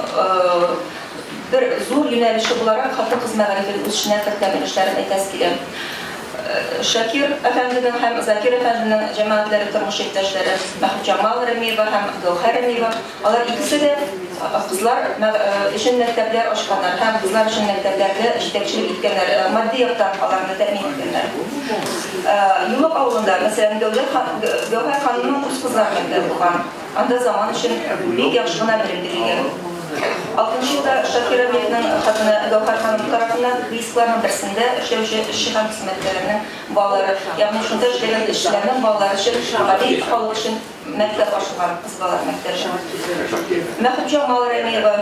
бер зур юнәлеше буларак хатын-кыз мәгарифен үз эченә керткән өлешләрен әйтәсе килә. Шакир әфәнденең һәм Закир әфәнденең җәмәгатьләре, тормыш иптәшләре Мәхмүтҗамал Рәмиева һәм Гәүһәр Рәмиева, алар икесе дә кызлар өчен мәктәпләр ачканнар һәм кызлар өчен мәктәпләрдә җитәкчелек иткәннәр, матди яктан аларны тәэмин иткәннәр. Юлык авылында, мәсәлән, Гәүһәр ханымның үз кызлар мәктәбе булган. Анда заман өчен бик яхшы гына белем бирелгән. 6 елда Шакир Рәмиевнең хатыны Гәүһәр ханым тарафыннан приискларның берсендә эшләүче эшче һәм хезмәткәрләрнең балалары, ягъни шунда эшләгән эшчеләрнең балалары өчен, гади халык өчен мәктәп ачылган, кыз балалар мәктәбе. Мәхмүтҗамал Рәмиева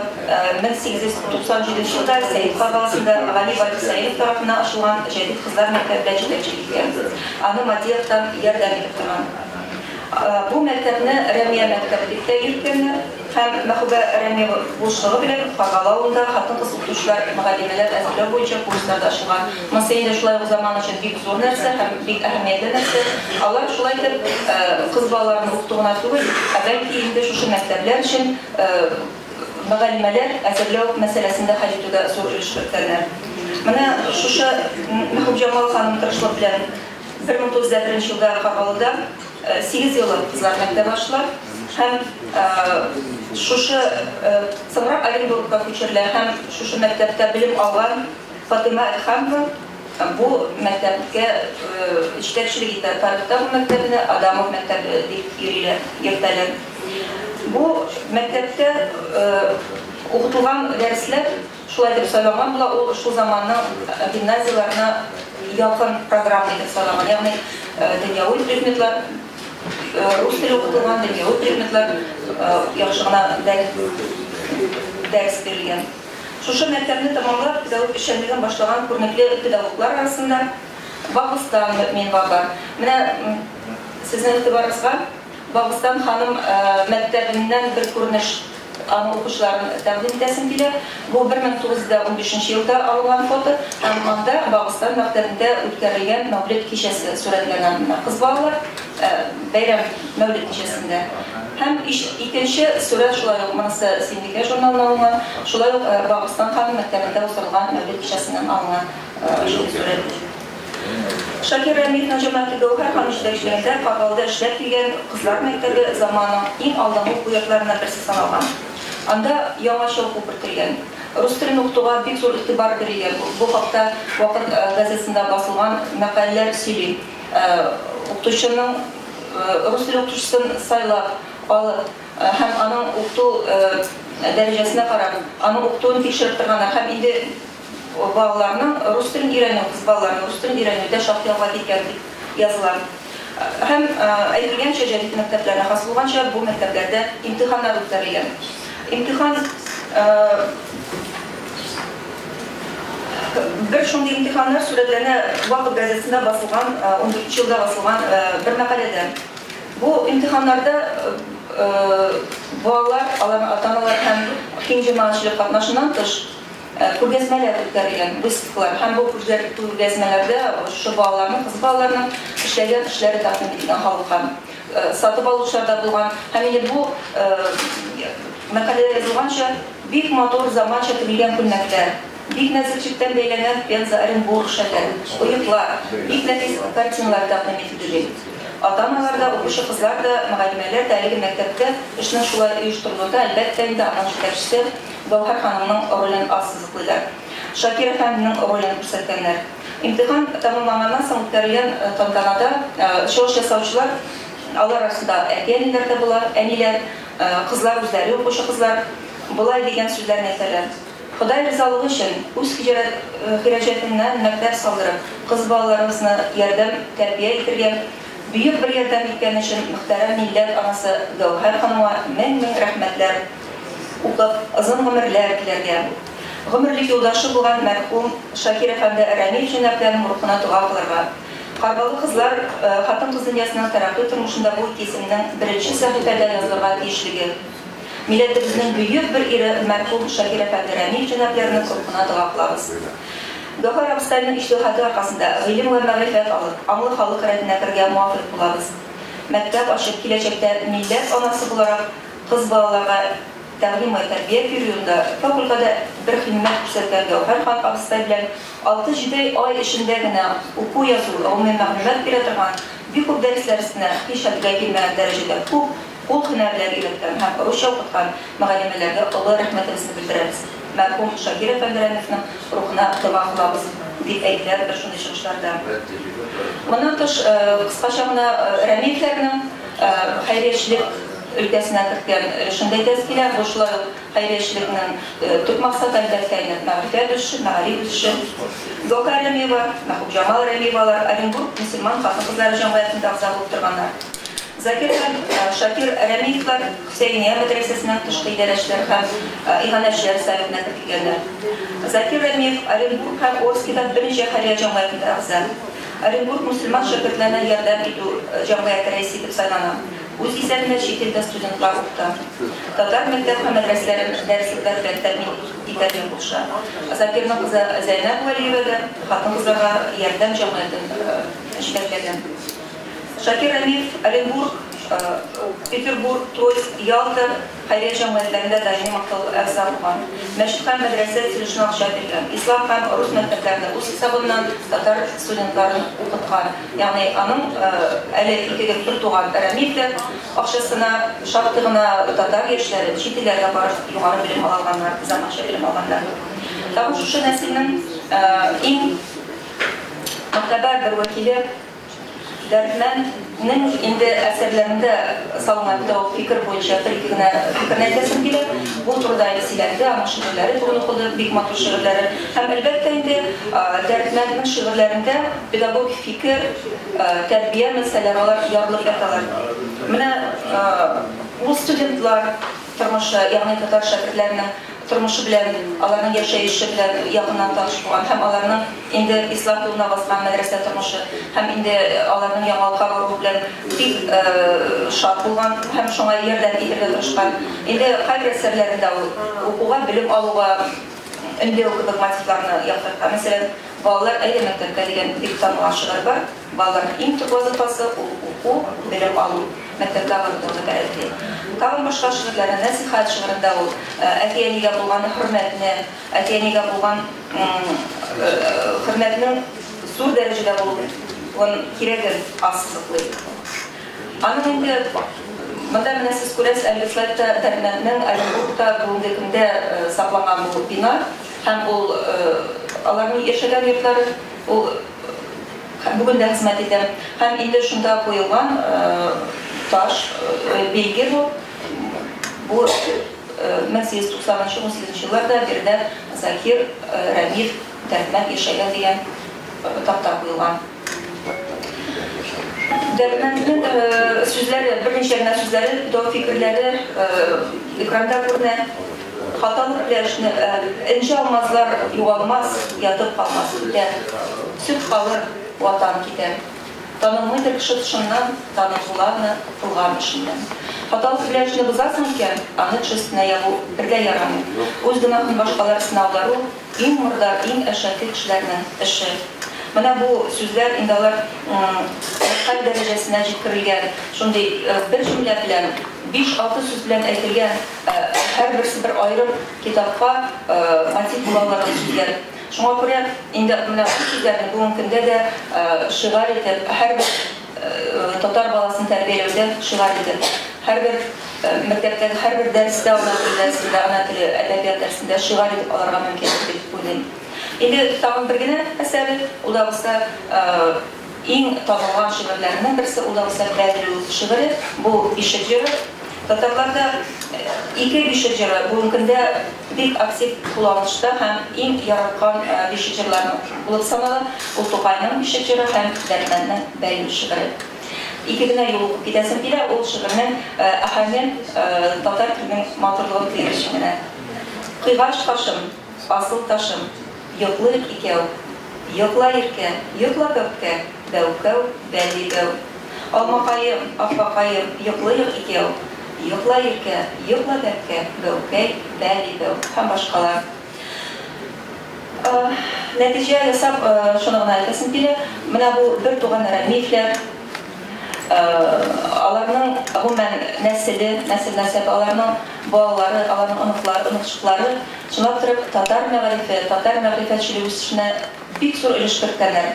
1897 елда Сәет каласында Гали Бай Сәетов тарафыннан ачылган җәдит кызлар мәктәбендә җитәкчелек иткән. Аны матди яктан ярдәм итеп торган. Бу мәктәпне Рәмия мәктәбе дип тә йөрткәннәр һәм Мәхүбә Рәмиева булышлыгы белән Каргалы авылында хатын-кыз укытучылар, мөгаллимәләр әзерләү буенча курслар да ачылган. Монысы инде шулай ук заман өчен бик зур нәрсә һәм бик әһәмиятле нәрсә. Алар шулай итеп кыз балаларны укыту гына түгел, ә бәлки инде шушы мәктәпләр өчен мөгаллимәләр әзерләү мәсьәләсен дә хәл итүгә зур өлеш керткәннәр. Менә шушы Мәхмүтҗамал ханым тырышлык белән 1901 елда Каргалыда 8 еллык кызлар мәктәбе ачыла һәм шушы соңрак Оренбургка күчерелә һәм шушы мәктәптә белем алган Фатыйма Әдһәмова бу мәктәпкә җитәкчелек итә. Тарихта бу мәктәпне Адамов мәктәбе дип йөртәләр. Бу мәктәптә укытылган дәресләр шулай дип сайланган була, ул шул заманның гимназияләренә якын программа итеп сайланган, ягъни дөньяви предметлар, рус теле укытылган, дөньяви предметлар яхшы гына дәрес бирелгән. Шушы мәктәпне тәмамлап, педагог эшчәнлеген башлаган күренекле педагоглар арасында Багыстан Мөминова бар. Менә сезнең игътибарыгызга Багыстан ханым мәктәбеннән бер күренеш аның укучыларын тәкъдим итәсем килә. Бу 1915 елда алынган фото һәм анда Багыстан мәктәбендә үткәрелгән Мәүлид кичәсе сурәтләнгән. Кыз балалар бәйрәм Мәүлид кичәсендә. Һәм икенче сурәт шулай ук монысы Синдика журналына алынган, шулай ук Багыстан ханым мәктәбендә уздырылган Мәүлид кичәсеннән алынган шул сурәт. Шакир Рәмиевнең җәмәгате Гәүһәр ханым җитәкчелегендә Каргалыда эшләп килгән кызлар мәктәбе заманның иң алдынгы уку йортларыннан берсе саналган. Анда яңача уку кертелгән. Рус телен укытуга бик зур игътибар бирелгән. Бу хакта Вакыт газетасында басылган мәкаләләр сөйли. Укытучының рус теле укытучысын сайлап алып һәм аның укыту дәрәҗәсенә карап, аның укытуын тикшереп торганнар һәм инде балаларның рус телен өйрәнү, кыз балаларның рус телен өйрәнүдә шактый алга киткән дип языла. Һәм әйтелгәнчә, җәдит мәктәпләренә хас булганча, бу мәктәпләрдә имтиханнар үткәрелгән. Имтихан бер шундый имтиханнар сурәтләнә Вакыт газетасында басылган 14 елда басылган бер мәкаләдә. Бу имтиханнарда балалар, аларның ата-аналар һәм киң җәмәгатьчелек катнашыннан тыш күргәзмәләр үткәрелгән, выставкалар. Һәм бу күргәзмәләрдә шушы балаларның, кыз балаларның эшләгән эшләре тәкъдим ителгән халыкка. Сатып алучылар да булган. Һәм инде бу мәкаләдә язылганча, бик матур заманча тегелгән күлмәкләр, бик нәзек җептән бәйләнгән Пенза, Оренбург шәлләре, оеклар, бик нәфис картиналар тәкъдим ителде. Ата-аналар да, укучы кызлар да, мөгаллимәләр дә әлеге мәктәптә эшнең шулай оештырылуында, әлбәттә инде, аның җитәкчесе Гәүһәр ханымның ролен ассызыклыйлар. Шакир әфәнденең ролен күрсәткәннәр. Имтихан тәмамланганнан соң үткәрелгән тантанада чыгыш ясаучылар, алар арасында әти-әниләр дә була, әниләр, кызлар үзләре укучы кызлар, болай дигән сүзләрне әйтәләр: Ходай ризалыгы өчен үз хираҗәтеннән мәктәп салдырып, кыз балаларыбызны ярдәм, тәрбия итергә бөек бер ярдәм иткән өчен мөхтәрәм милләт анасы Гәүһәр ханымга мең-мең рәхмәтләр укып, озын гомерләр теләргә. Гомерлек юлдашы булган мәрхүм Шакир әфәнде Рәмиев җәнәпләренең рухына дога кылырга. Каргалы кызлар хатын-кыз дөньясының тәрәккый тормышында бу ике исемнең беренче сәхифәдә язылырга тиешлеге. Милләтебезнең бөек бер ире мәрхүм Шакир әфәнде Рәмиев җәнәпләренең рухына дога кылабыз. Гәүһәр абыстайның иҗтиһады аркасында гыйлем вә мәгърифәт алып, аңлы халык рәтенә керергә муафыйк булабыз. Мәктәп ачып, киләчәктә милләт анасы буларак кыз балаларга тәгълим вә тәрбия бирү юлында фәүкылгадә бер химмәт күрсәткән Гәүһәр хан абыстай белән 6-7 ай эчендә генә уку-язу, гомуми мәгълүмат бирә торган бик күп дәресләр өстенә һич хәлгә килмәгән дәрәҗәдә күп кул һөнәрләр өйрәткән һәм русча укыткан мөгаллимәләргә олы рәхмәтебезне белдерәбез. Мәрхүм Шакир әфәнде Рәмиевның рухына дога кылабыз, дип әйтелә бер шундый чыгышларда. Моннан тыш, кыскача гына Рәмиевләрнең хәйриячелек өлкәсенә керткән өлешен дә әйтәсе килә. Бу шулай ук хәйриячелекнең төп максаты, әлбәттә, инде мәгърифәт үсеше, мәгариф үсеше. Гәүһәр Рәмиева, Мәхүбҗамал Рәмиевалар Оренбург мөселман хатын-кызлары җәмгыятендә әгъза булып торганнар. Закир һәм Шакир Рәмиевлар Хөсәения мәдрәсәсенең тышкы идарәчеләр һәм иганәчеләр советына кертелгәннәр. Закир Рәмиев Оренбург һәм Орскида берничә хәйрия җәмгыятендә әгъза. Оренбург мөселман шәкертләренә ярдәм итү җәмгыяте рәисе итеп сайлана. Үз исәбенә чит илдә студентлар укыта. Татар мәктәп һәм мәдрәсәләрен дәреслекләр белән тәэмин итәргә булыша. Закирның кызы Зәйнәб Вәлиева да хатын-кызларга ярдәм җәмгыятен җитәкләгән. Шакир Рәмиев Оренбург, Петербург, Троицк, Ялта хәйрия җәмгыятьләрендә даими мактаулы әгъза булган. Мәчет һәм мәдрәсә төзелешенә акча биргән. Ислам һәм рус мәктәпләрендә үз хисабыннан татар студентларын укыткан. Ягъни аның әле икегә бер туган Рәмиевләр акчасына шактый гына татар яшьләре чит илләргә барып югары белем ала алганнар, заманча белем алганнар. Тагын шушы нәселнең иң могтәбәр бер вәкиле Дәрдмәнднең инде әсәрләрендә салынган тәү фикер буенча бер-ике генә фикерне әйтәсем килә. Бу турыда инде сөйләнде, аның шигырьләре бүген укылды, бик матур шигырьләре. Һәм әлбәттә инде Дәрдмәнднең шигырьләрендә педагогик фикер, тәрбия мәсьәләләре алар ярылып яталар. Менә ул студентлар тормышы, ягъни татар шәкертләренең тормышы белән, аларның яшәеше белән якыннан таныш булган һәм аларның инде ислам юлына баскан мәдрәсә тормышы һәм инде аларның яңалыкка баруы белән бик шат булган һәм шуңа ярдәм итәргә тырышкан. Инде кайбер әсәрләрендә ул укуга, белем алуга өндәү кебек мотивларны яктырткан. Мәсәлән, Балалар әйдә мәктәпкә дигән бик танылган шигырь бар. Балаларның иң төп вазыйфасы ул уку, белем алу, мәктәпкә барудан гыйбарәт ди. Тагын башка шигырьләрне, Нәсыйхәт шигырендә ул әти-әнигә булган хөрмәтне, әти-әнигә булган хөрмәтнең зур дәрәҗәдә булуын кирәген ассызыклый. Аның инде монда менә сез күрәсез, әлеге слайдта Дәрдмәнднең Оренбургта бүгенге көндә сакланган бу бина һәм ул аларның яшәгән йортлары, ул Бүген дә хезмәт итә. Һәм инде шунда куелган таш билге бу. Бу 1890-18 елларда биредә Закир Рәмиев Дәрдмәнд яшәгән дигән такта куелган. Дәрдмәнднең сүзләре, берничә генә сүзләре, до фикерләре экранда күренә. Хаталык белән эшне энҗе алмазлар югалмас, ятып калмас күктә. Сөт калыр, ватан китәр. Танылмыйдыр кеше тышыннан, танып була аны кылган эшеннән. Хаталык белән эшне бозасың икән, аны кеше өстенә ябу бер дә ярамый. Үз гөнаһын башкалар өстенә аудару, иң мордар, иң әшәке кешеләрнең эше. Менә бу сүзләр инде алар мәкаль дәрәҗәсенә җиткерелгән, шундый бер җөмлә белән, биш-алты сүз белән әйтелгән, һәрберсе бер аерым китапка мотив була аларлык сүзләр. Шуңа күрә инде менә бу сүзләрне бүгенге көндә дә шигарь итеп, һәрбер татар баласын тәрбияләүдә шигарь итеп, һәрбер мәктәптәге һәрбер дәрестә ана теле дәресендә, ана теле әдәбият дәресендә шигарь итеп алырга мөмкин дип уйлыйм. Инде тагын бер генә әсәре, ул да булса иң танылган шигырьләренең берсе, ул да булса Бәллү шигыре, бу бишек җыры. Татарларда ике бишек җыры бүгенге көндә бик актив кулланылышта һәм иң яраткан бишек җырларының булып санала. Ул Тукайның бишек җыры һәм Дәрдмәнднең Бәллү шигыре. Ике генә юл укып китәсем килә, ул шигырьнең әһәңе татар теленең матурлыгын тоер өчен генә. Кыйгач кашым, асыл ташым, йоклыйк икәү. Йокла иркә, йокла бәбкә, бәүкәү, бәли бәү. Алмакаем, аппакаем, йоклыйк икәү. Йокла иркә, йокла бәбкә, бәүкәй, бәли бәү һәм башкалар. Нәтиҗә ясап, шуны гына әйтәсем килә. Менә бу бер туган Рәмиевләр, аларның гомумән нәселе, нәсел нәсәбе, аларның балалары, аларның оныклары, оныкчыклары чынлап торып татар мәгарифе, татар мәгърифәтчелеге үсешенә бик зур өлеш керткәннәр.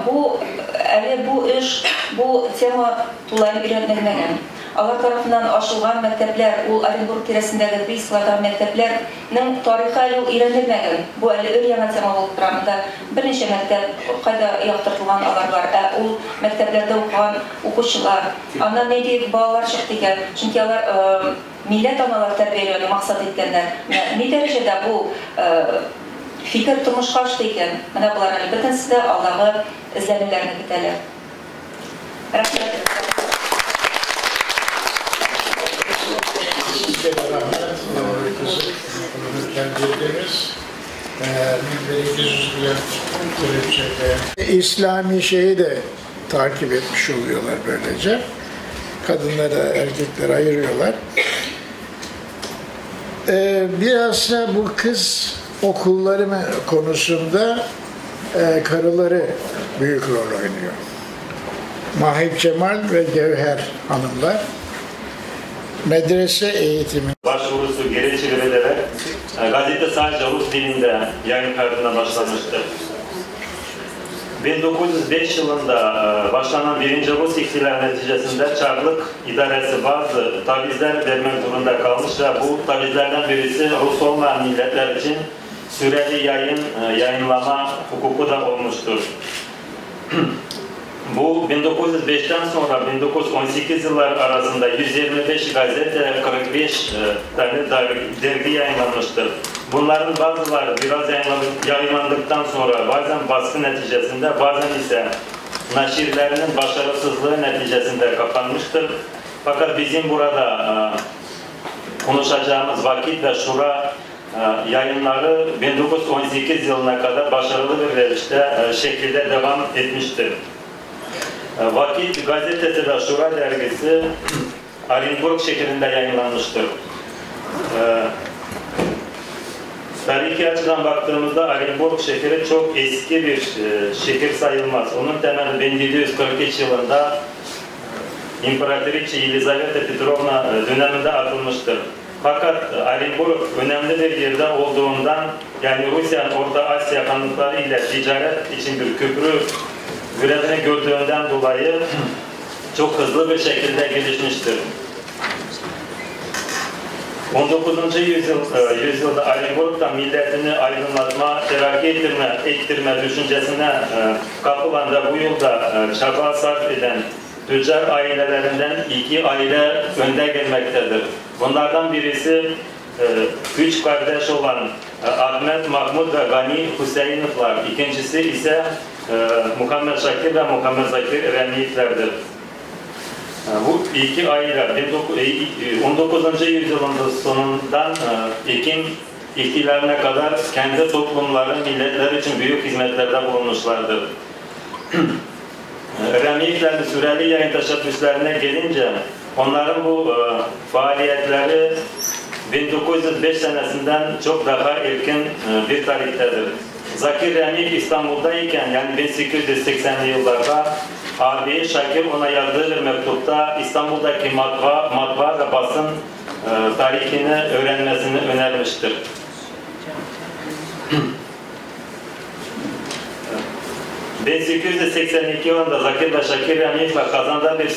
Бу әле бу эш, бу тема тулаем өйрәнелмәгән. Алар тарафыннан ачылган мәктәпләр, ул Оренбург тирәсендәге приисклардагы мәктәпләрнең тарихы әле ул өйрәнелмәгән. Бу әле өр-яңа тема булып тора. Монда берничә мәктәп кайда яктыртылган алар бар. Ә ул мәктәпләрдә укыган укучылар, аннан нинди балалар чыкты икән? Чөнки алар милләт аналар тәрбияләүне максат иткәннәр. Менә ни дәрәҗәдә бу фикер тормышка ашты икән? Менә болар әле бөтенесе дә алдагы эзләнүләрне көтәләр. Рәхмәт. Sizge de rahmet, kızı bildiniz. Min bir iki yüz bilen Türkçe'de. İslami şeyi de takip etmiş oluyorlar böylece. Kadınları, erkekleri ayırıyorlar. Biraz da bu kız okulları konusunda karıları büyük rol oynuyor. Mahip Cemal ve Gevher hanımlar medrese eğitimi. Başvurusu geri çevrilerek gazete sadece Rus dilinde yayın kaydına başlamıştır. 1905 yılında başlanan 1. Rus ihtilali neticesinde Çarlık idaresi bazı tavizler vermek zorunda kalmış ve bu tavizlerden birisi Rus olmayan milletler için süreli yayınlama hukuku da olmuştur. Bu 1905'ten sonra 1918 yılları arasında 125 gazete, 45 tane dergi yayınlanmıştır. Bunların bazıları biraz yayınlandıktan sonra bazen baskı neticesinde, bazen ise naşirlerinin başarısızlığı neticesinde kapanmıştır. Fakat bizim burada konuşacağımız Vakit ve Şura yayınları 1918 yılına kadar başarılı bir şekilde devam etmiştir. Vakit gazetesi ve Şura dergisi Orenburg şeklinde yayınlanmıştır. Tarihi açıdan baktığımızda Orenburg şehri çok eski bir şehir sayılmaz. Onun temeli 1743 yılında İmparatriçe Yelizaveta Petrovna döneminde atılmıştır. Fakat Orenburg önemli bir yerde olduğundan, yani Rusya'nın Orta Asya hanlıkları ile ticaret için bir köprü görevini gördüğünden dolayı çok hızlı bir şekilde gelişmiştir. 19. Yüzyılda Orenburg'da milletini aydınlatma, terakki ettirme düşüncesine kapılan da bu yılda çaba sarf eden tüccar ailelerinden iki aile önde gelmektedir. Bunlardan birisi üç kardeş olan Ahmet, Mahmud ve Gani Hüseynovlar. İkincisi ise Muhammed Şakir ve Muhammed Zakir Remiyevlerdir. Bu iki aile 19. Yüzyılın sonundan Ekim ihtilaline kadar kendi toplumları, milletler için büyük hizmetlerde bulunmuşlardır. Remiyevlerin süreli yayın teşebbüslerine gelince onların bu faaliyetleri 1905 senesinden çok daha erken bir tarihtedir. Zakir Remiyev İstanbul'dayken, yani 1880'li yıllarda ağabeyi Şakir ona yazdığı bir mektupta İstanbul'daki matbaa ve basın tarihini öğrenmesini önermiştir. 1882 yılında Zakir ve Şakir Remiyev'le Kazan'da bir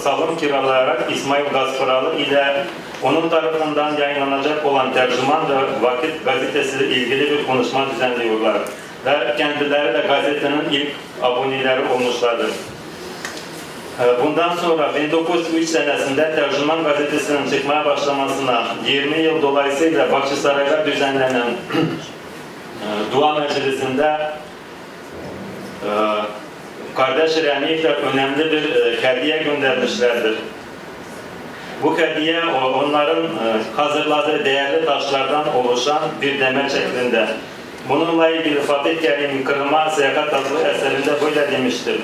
salon kiralayarak İsmail Gaspıralı ile onun tarafından yayınlanacak olan Tercüman ve Vakit gazetesiyle ilgili bir konuşma düzenliyorlar ve kendileri de gazetenin ilk aboneleri olmuşlardır. Bundan sonra 1903 senesinde Tercüman gazetesinin çıkmaya başlamasına 20 yıl dolayısıyla Bahçesaray'da düzenlenen dua meclisinde kardeş Remiyevler önemli bir hediye göndermişlerdir. Bu hediye onların hazırladığı değerli taşlardan oluşan bir demet şeklinde. Bununla ilgili Fatih Kerim Kırım'a Seyahat adlı eserinde böyle demiştir.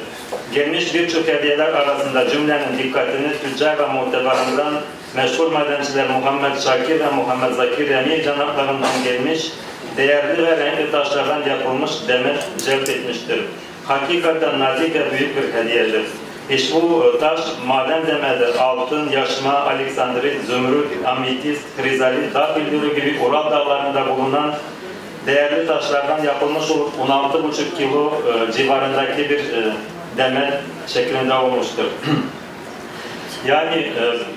Gelmiş birçok hediyeler arasında cümlenin dikkatini tüccar ve mutebarından meşhur madenciler Muhammed Şakir ve Muhammed Zakir Remiyev cenaplarından gelmiş değerli ve renkli taşlardan yapılmış demet celp etmiştir. Hakikaten nazik ve büyük bir hediyedir. İşte bu taş maden demedi, altın, yaşma, aleksandrit, zümrüt, ametist, krizalit, dağ bildiri gibi Ural dağlarında bulunan değerli taşlardan yapılmış olup 16,5 kilo civarındaki bir demet şeklinde olmuştur. Yani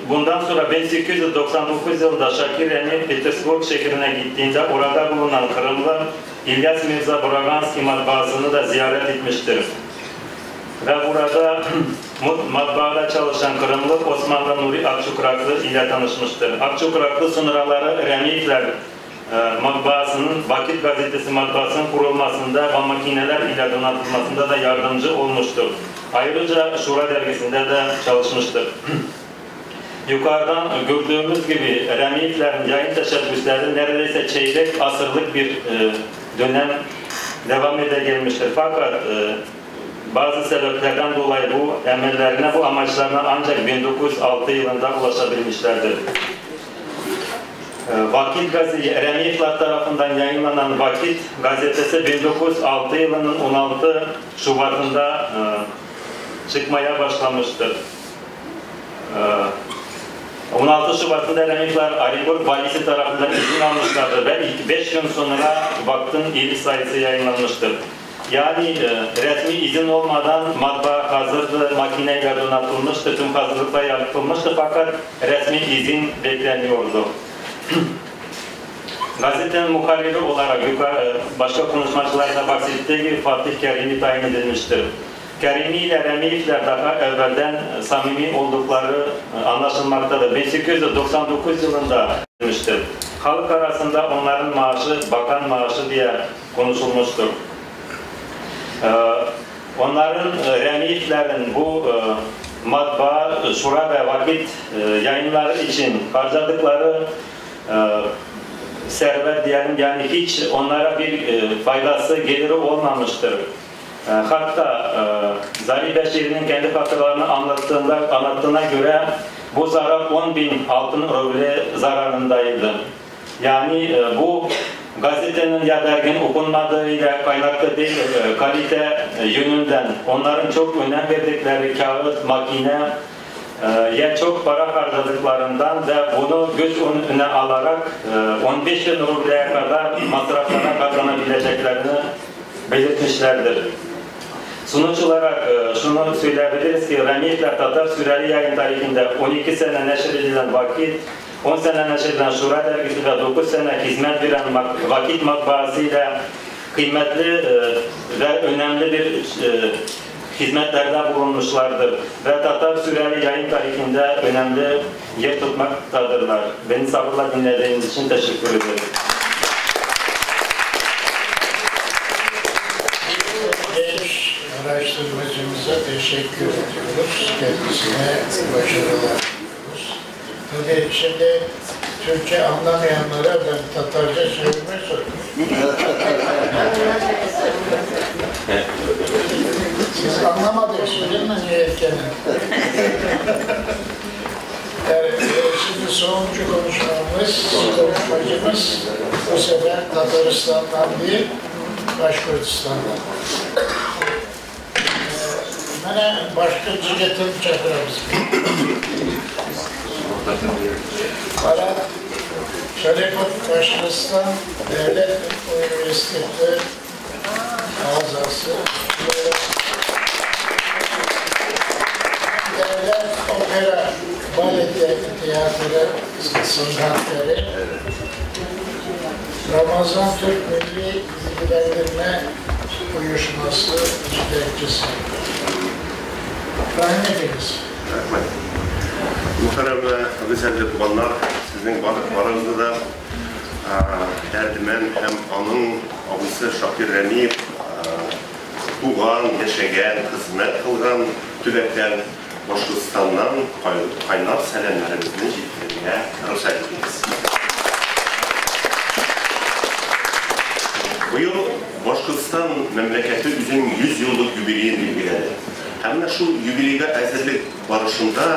bundan sonra 1899 yılında Şakir Remiyev Petersburg şehrine gittiğinde orada bulunan Kırımlı İlyas Mirza Buraganski matbaasını da ziyaret etmiştir. Ve burada matbaada çalışan Kırımlı Osmanlı Nuri Akçukraklı ile tanışmıştır. Akçukraklı sonraları Remiyevler matbaasının, Vakit gazetesi matbaasının kurulmasında ve makineler ile donatılmasında da yardımcı olmuştur. Ayrıca Şura dergisinde de çalışmıştır. Yukarıdan gördüğümüz gibi Remiyevlerin yayın teşebbüsleri neredeyse çeyrek asırlık bir dönem devam ede gelmiştir. Fakat bazı sebeplerden dolayı bu emellerine, bu amaçlarına ancak 1906 yılında ulaşabilmişlerdir. Vakit gazetesi, Remiyevler tarafından yayınlanan Vakit gazetesi 1906 yılının 16 Şubat'ında çıkmaya başlamıştır. 16 Şubat'ında Remiyevler Orenburg valisi tarafından izin almışlardır ve 5 gün sonra Vakit'in ilk sayısı yayınlanmıştır. Yani resmi izin olmadan matbaa hazırdı, makineyle donatılmıştı, tüm hazırlıklar yapılmıştı fakat resmi izin bekleniyordu. Gazetenin muharriri olarak başka konuşmacılarda bahsettiği gibi Fatih Kerimi tayin edilmiştir. Kerimi ile Remiyevler daha evvelden samimi oldukları anlaşılmaktadır. 1899 yılında edilmiştir. Halk arasında onların maaşı bakan maaşı diye konuşulmuştur. Onların, Remiyevlerin bu matbaa, Şura ve Vakit yayınları için harcadıkları servet diyelim, yani hiç onlara bir faydası, geliri olmamıştır. Hatta Zari Beşiri'nin kendi hatıralarını anlattığına göre bu zarar 10.000 altın ruble zararındaydı. Yani bu gazetenin ya derginin okunmadığıyla kaynaklı değil, kalite yönünden onların çok önem verdikleri kağıt, makine ya çok para harcadıklarından ve bunu göz önüne alarak 15.000 rubleye kadar masraflara katlanabileceklerini belirtmişlerdir. Sonuç olarak şunu söyleyebiliriz ki Remiyevler Tatar süreli yayın tarihinde 12 sene neşredilen Vakit, 10 sene neşredilen Şura dergisi ve 9 sene hizmet veren Vakit matbaasıyla kıymetli ve önemli bir hizmetlerde bulunmuşlardır ve Tatar Süreli yayın tarihinde önemli yer tutmaktadırlar. Beni sabırla dinlediğiniz için teşekkür ederim. Genç araştırmacımıza teşekkür ediyoruz. Kendisine başarılar diliyoruz. Tabii şimdi Türkçe anlamayanlara ben Tatarca çevirme soruyorum. Siz anlamadınız değil mi niyetkenin? Yani, şimdi sonuncu konuşmacımız bu sefer Tataristan'dan değil, Başkurtistan'dan. Bana başka cigetin çakıramız. Marat Şaripov Başkırstan Devlet Üniversitesi azası. Devlet Opera Bale Tiyatrosu sanatkarı. Ramazan Türk Milli Bilgilendirme Uyuşması iştirakçısı. Rahmetiniz. Muhterem ve güzel tuğanlar, sizin aranızda da Dərdimənd hem onun abisi Şakir Rəmiyev туған, яшәгән, хезмәт кылган төбәктән Башкортстаннан кайнар сәламнәребезне җиткерергә рөхсәт итегез. Быел Башкортстан мәмләкәте үзенең 100 еллык юбилеен билгеләде. Һәм менә шул юбилейга әзерлек барышында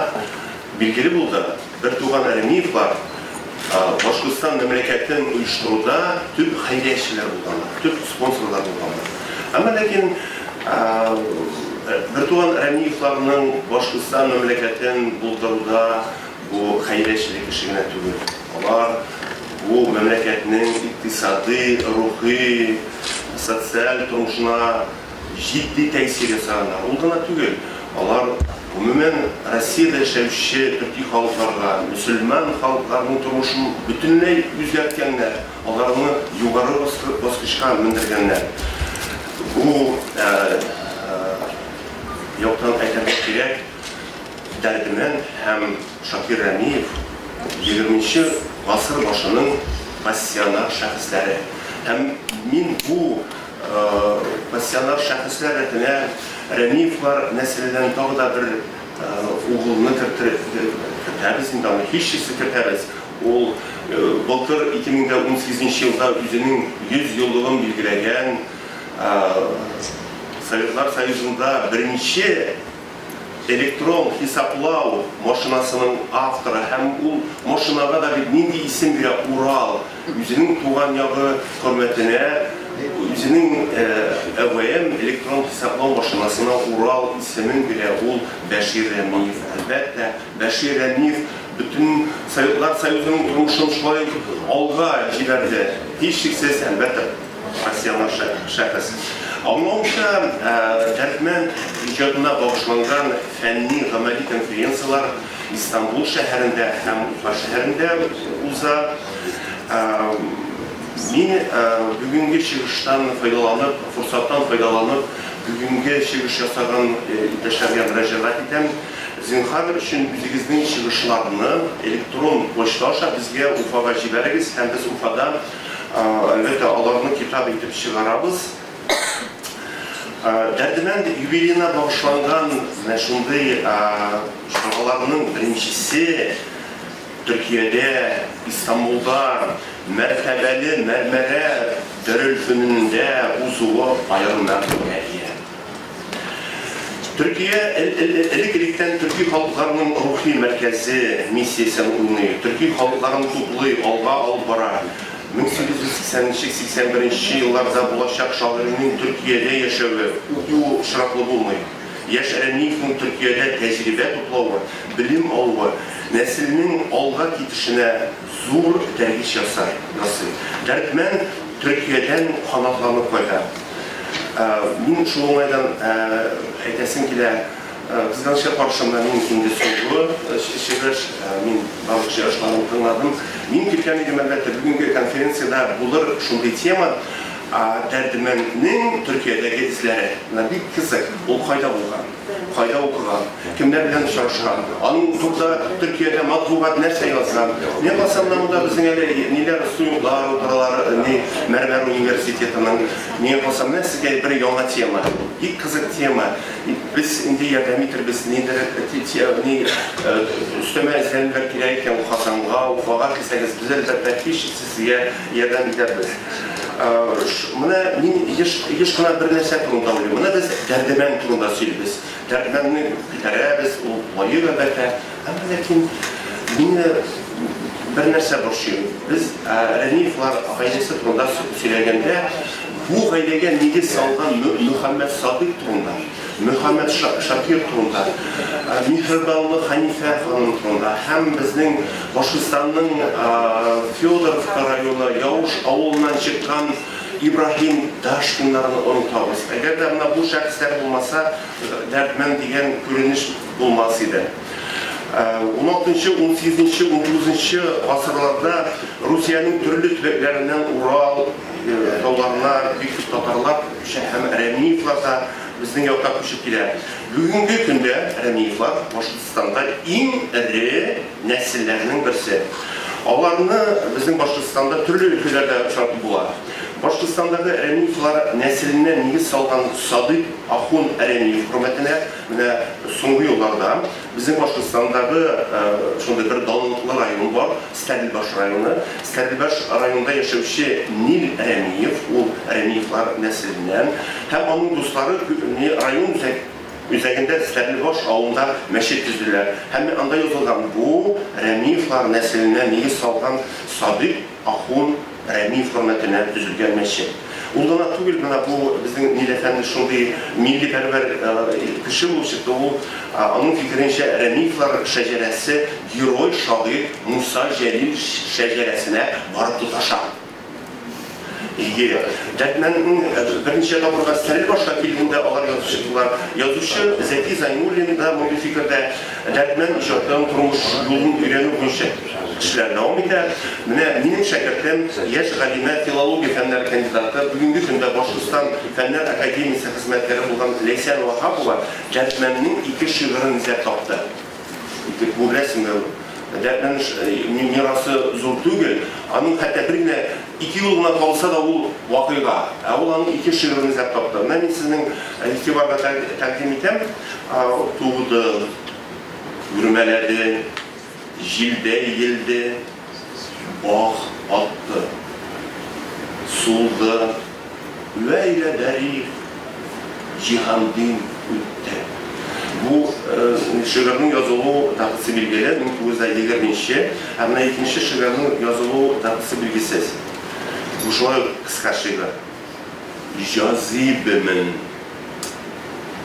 билгеле булды, бер туган Рәмиевлар Башкортстан мәмләкәтен оештыруда төп хәйриячеләр булганнар, төп спонсорлар булганнар. Әмма ләкин бер туган Рәмиевларның Башкортстан мәмләкәтен булдыруда бу хәйриячелек эше генә түгел. Алар бу мәмләкәтнең икътисади, рухи, социаль тормышына җитди тәэсир ясаганнар. Ул гына түгел. Алар гомумән Россиядә яшәүче төрки халыкларга, мөселман халыкларының тормышын бөтенләй үзгәрткәннәр, аларны югары баскычка мендергәннәр. Бу яктан әйтергә кирәк, Дәрдемәнд һәм Шакир Рәмиев 20 гасыр башының пассионар шәхесләре. Һәм мин бу пассионар шәхесләр рәтенә Рәмиевлар нәселеннән тагы да бер угылны кертәбез инде, аны һичшиксез кертәбез. Ул былтыр 2018 елда үзенең 100 еллыгын билгеләгән Советлар Союзында беренче электрон хисаплау машинасының авторы һәм ул машинага да бит нинди исем бирә? Урал. Үзенең туган ягы хөрмәтенә үзенең ЭВМ электрон хисаплау машинасына Урал исемен бирә. Ул Бәшир Рәмиев. Әлбәттә, Бәшир Рәмиев бөтен Советлар Союзының тормышын шулай алга җибәрде. Һичшиксез, әлбәттә, пассионар шәхес. Аңлавымча, Дәрдемәнд иҗатына багышланган фәнни гамәли конференциялар Истанбул шәһәрендә һәм Уфа шәһәрендә уза. Мин бүгенге чыгыштан файдаланып, форсаттан файдаланып, бүгенге чыгыш ясаган иптәшләргә мөрәҗәгать итәм. Зинһар өчен үзегезнең чыгышларны электрон почта аша безгә Уфага җибәрегез һәм без Уфада әлбәттә аларны китап итеп чыгарабыз. Дәрдемәнд юбилеена багышланган менә шундый чараларның беренчесе Төркиядә, Истанбулда мәртәбәле Мәрмәрә дәрелфөнендә узуы аерым мәгънәгә ия. Төркия элек-электән төрки халыкларының рухи мәркәзе миссиясен уйный, төрки халыкларын туплый, алга алып бара. 1880-81 елларда булачак шагыйрьнең Төркиядә яшәве укуы очраклы булмый. Яшь Рәмиевнең Төркиядә тәҗрибә туплавы, белем алуы нәселнең алга китешенә зур этәргеч ясый. Дәрдемәнд Төркиядән канатланып кайта. Мин шул уңайдан әйтәсем килә, Кызганычка каршы, менә мин инде соңгы чыгыш, мин барлык чыгышларны тыңладым. Мин көткән идем, әлбәттә, бүгенге конференциядә булыр шундый тема, Дәрдемәнднең Төркиядәге эзләре. Менә бик кызык, ул кайда булган, кайда укыган, кемнәр белән очрашкан, аның турында Төркиядә матбугат нәрсә язган. Миңа калса, менә монда безнең әле ниләр студентлар утыралар, ни Мәрмәр университетының. Миңа калса, менә сезгә бер яңа тема, бик кызык тема. Без инде ярдәм итербез, нидер ни өстәмә эзләнүләр кирәк икән, Казанга, Уфага килсәгез, без әлбәттә һичшиксез сезгә ярдәм итәрбез. Менә мин еш кына бер нәрсә турында уйлыйм. Менә без Дәрдемәнд турында сөйлибез. Дәрдемәндне күтәрәбез, ул лаек әлбәттә. Әмма ләкин мине бер нәрсә борчый. Без Рәмиевлар гаиләсе турында сөйләгәндә, бу гаиләгә нигез салган Мөхәммәд Садыйк турында, Мөхәммәд Шакир турында, Миһербанлы Хәнифә ханым турында һәм безнең Башкортстанның Федоровка районы Яуш авылыннан чыккан Ибраһим Дашкиннарны онытабыз. Әгәр дә менә бу шәхесләр булмаса, Дәрдмәнд дигән күренеш булмас иде. 16-нчы, 18-нче, 19-нчы гасырларда Русиянең төрле төбәкләреннән Урал тауларына бик күп татарлар күчә һәм Рәмиевлар да безнең якка күчеп килә. Бүгенге көндә Рәмиевлар Башкортстанда иң эре нәселләрнең берсе. Аларны безнең Башкортстанда төрле өлкәләрдә очратып була. Башкортстандагы Рәмиевлар нәселенә нигез салган Садыйк Ахун Рәмиев хөрмәтенә менә соңгы елларда безнең Башкортстандагы шундый бер данлыклы район бар, Стәрлебаш районы. Стәрлебаш районында яшәүче Нил Рәмиев, ул Рәмиевлар нәселеннән, һәм аның дуслары район үзәгендә Стәрлебаш авылында мәчет төзеделәр. Һәм анда язылган бу Рәмиевлар нәселенә нигез салган Садыйк Ахун Рәмиев хөрмәтенә төзелгән мәчет. Ул гына түгел, менә бу безнең Нил әфәнде шундый милли пәрвәр кеше булып чыкты. Ул аның фикеренчә Рәмиевлар шәҗәрәсе герой шагыйрь Муса Җәлил шәҗәрәсенә барып тоташа. Дәрдмәнднең берничә тапкырга Стәрлебашка килгәндә алар язып чыктылар. Язучы Зәки Зайнуллин да мондый фикердә. Дәрдмәнд иҗатын, тормыш юлын өйрәнү буенча эшләр дәвам итә. Менә минем шәкертем, яшь галимә, филология фәннәре кандидаты, бүгенге көндә Башкортстан Фәннәр академиясе хезмәткәре булган Ләйсән Ваһапова Дәрдмәнднең ике шигырен эзләп тапты. Ике, бу беләсеңме, Дәрдмәнд мирасы зур түгел, аның хәтта бер генә ике юл гына калса да ул вакыйга. Ә ул аның ике шигырен эзләп тапты. Менә мин сезнең игътибарга тәкъдим итәм. Туды, үрмәләде, җилдә иелде, ах атты, сулды, вәйлә дәрих, җиһандин үтте. Бу шигырьнең язылу датасы билгеле, 1920-нче, ә менә икенче шигырьнең язылу датасы билгесез. Бу шулай ук кыска шигырь. Җазибемен,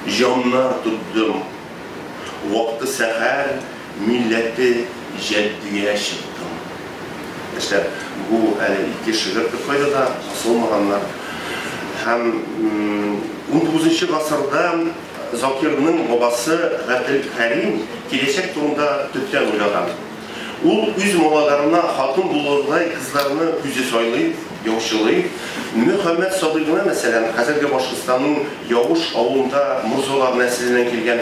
җаннар тоттым, вакыты сәхәр, милләте җәддия чыктым. Яшьләр, бу әле ике шигырь беркайда да басылмаганнар. Һәм 19 гасырда Закирның бабасы Габделкәрим киләчәк турында төптән уйлаган. Ул үз малайларына хатын булырдай кызларны үзе сайлый, яучылый. Мөхәммәд Садыйгына, мәсәлән, хәзерге Башкортстанның Явыш авылында морзалар нәселеннән килгән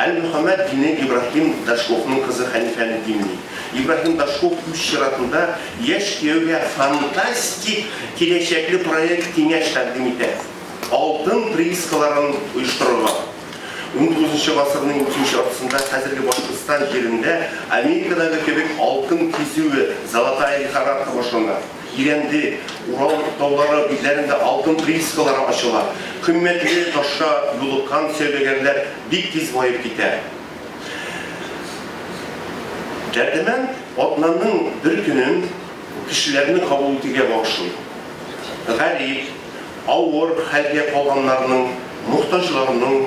Әл-Мөхәммәд бине Ибраһим Дашковның кызы Хәнифәне димли. Ибраһим Дашков үз чиратында яшь кияүгә фантастик киләчәкле проект киңәш тәкъдим итә. Алтын приискаларын оештырырга. 19 гасырның икенче яртысында хәзерге Башкортстан җирендә Америкадагы кебек алтын кизүе, золотая лихорадка башлана. Ирәнде, Урал таулары битләрендә алтын приискалары ачыла. Кыйммәтле ташка юлыккан сәүдәгәрләр бик тиз баеп китә. Дәрдемәнд атнаның бер көнен кешеләрне кабул итүгә багышлый. Гарип, авыр хәлгә калганнарның, мохтаҗларның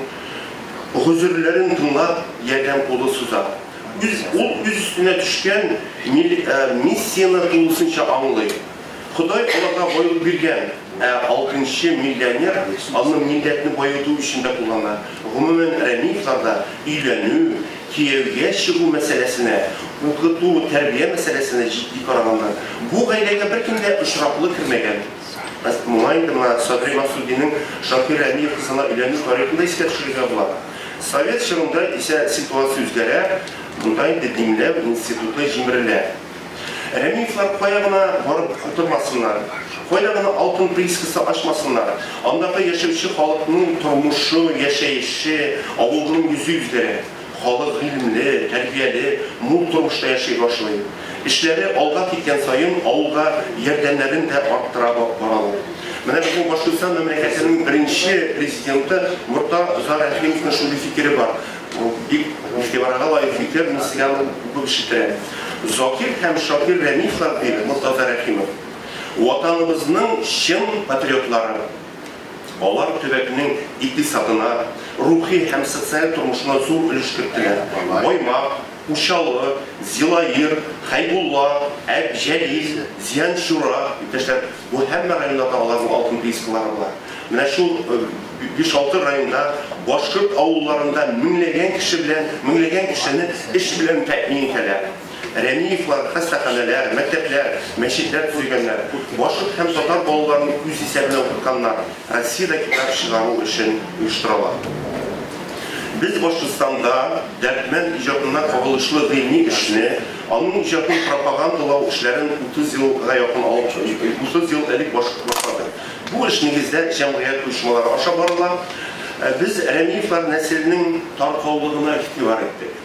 гозерләрен тыңлап, ярдәм кулы суза. Ул үз өстенә төшкән миссияне тулысынча аңлый. Ходай аларга байлык биргән, ә алтынчы миллионер аны милләтне баету өчен дә куллана. Гомумән, Рәмиевлар Рәмиевларда өйләнү, кияүгә чыгу мәсьәләсенә, укыту, тәрбия мәсьәләсенә җитди караганнар. Бу гаиләгә беркем дә очраклы кермәгән. Моңа инде менә Садри Максудиның Шакир Рәмиев кызына өйләнү тарихын да искә төшерергә була. Совет чорында исә ситуация үзгәрә, монда инде димләү институты җимерелә. Рәмиевлар кая гына барып утырмасыннар, кайда гына алтын приискасы ачмасыннар, андагы яшәүче халыкның тормышы, яшәеше, авылның йөзе үзгәрә. Халык гыйлемле, тәрбияле, мул тормышта яши башлый. Эшләре алга киткән саен авылга ярдәмнәрен дә арттыра баралар. Менә безнең Башкортстан мәмләкәтенең беренче президенты Мортаза Рәхимовның шундый фикере бар. Ул бик игътибарга лаек фикер, мин сезгә аны укып ишеттерәм. Закир һәм Шакир Рәмиевлар, ди Мортаза Рәхимов, Ватаныбызның чын патриотлары. Алар төбәкнең икътисадына, рухи һәм социаль тормышына зур өлеш керттеләр. Баймак, Учалы, Зилаир, Хәйбулла, Әбҗәлил, Зианчура, иптәшләр, бу һәммә районнарда аларның алтын приискалары бар. Менә шул биш-алты районда, башкорт авылларында меңләгән кеше белән, меңләгән кешене эш белән тәэмин итәләр. Рәмиевлар хастаханәләр, мәктәпләр, мәчетләр төзегәннәр, башкорт һәм татар балаларын үз исәбенә укытканнар, Россиядә китап чыгару эшен оештыралар. Без Башкортстанда Дәрдмәнд иҗатына кагылышлы гыйльми эшне, аның иҗатын пропагандалау эшләрен 30 елга якын алып, 30 ел элек башладык. Бу эш нигездә җәмгыять оешмалары аша барыла. Без Рәмиевлар нәселенең таркаулыгына игътибар иттек.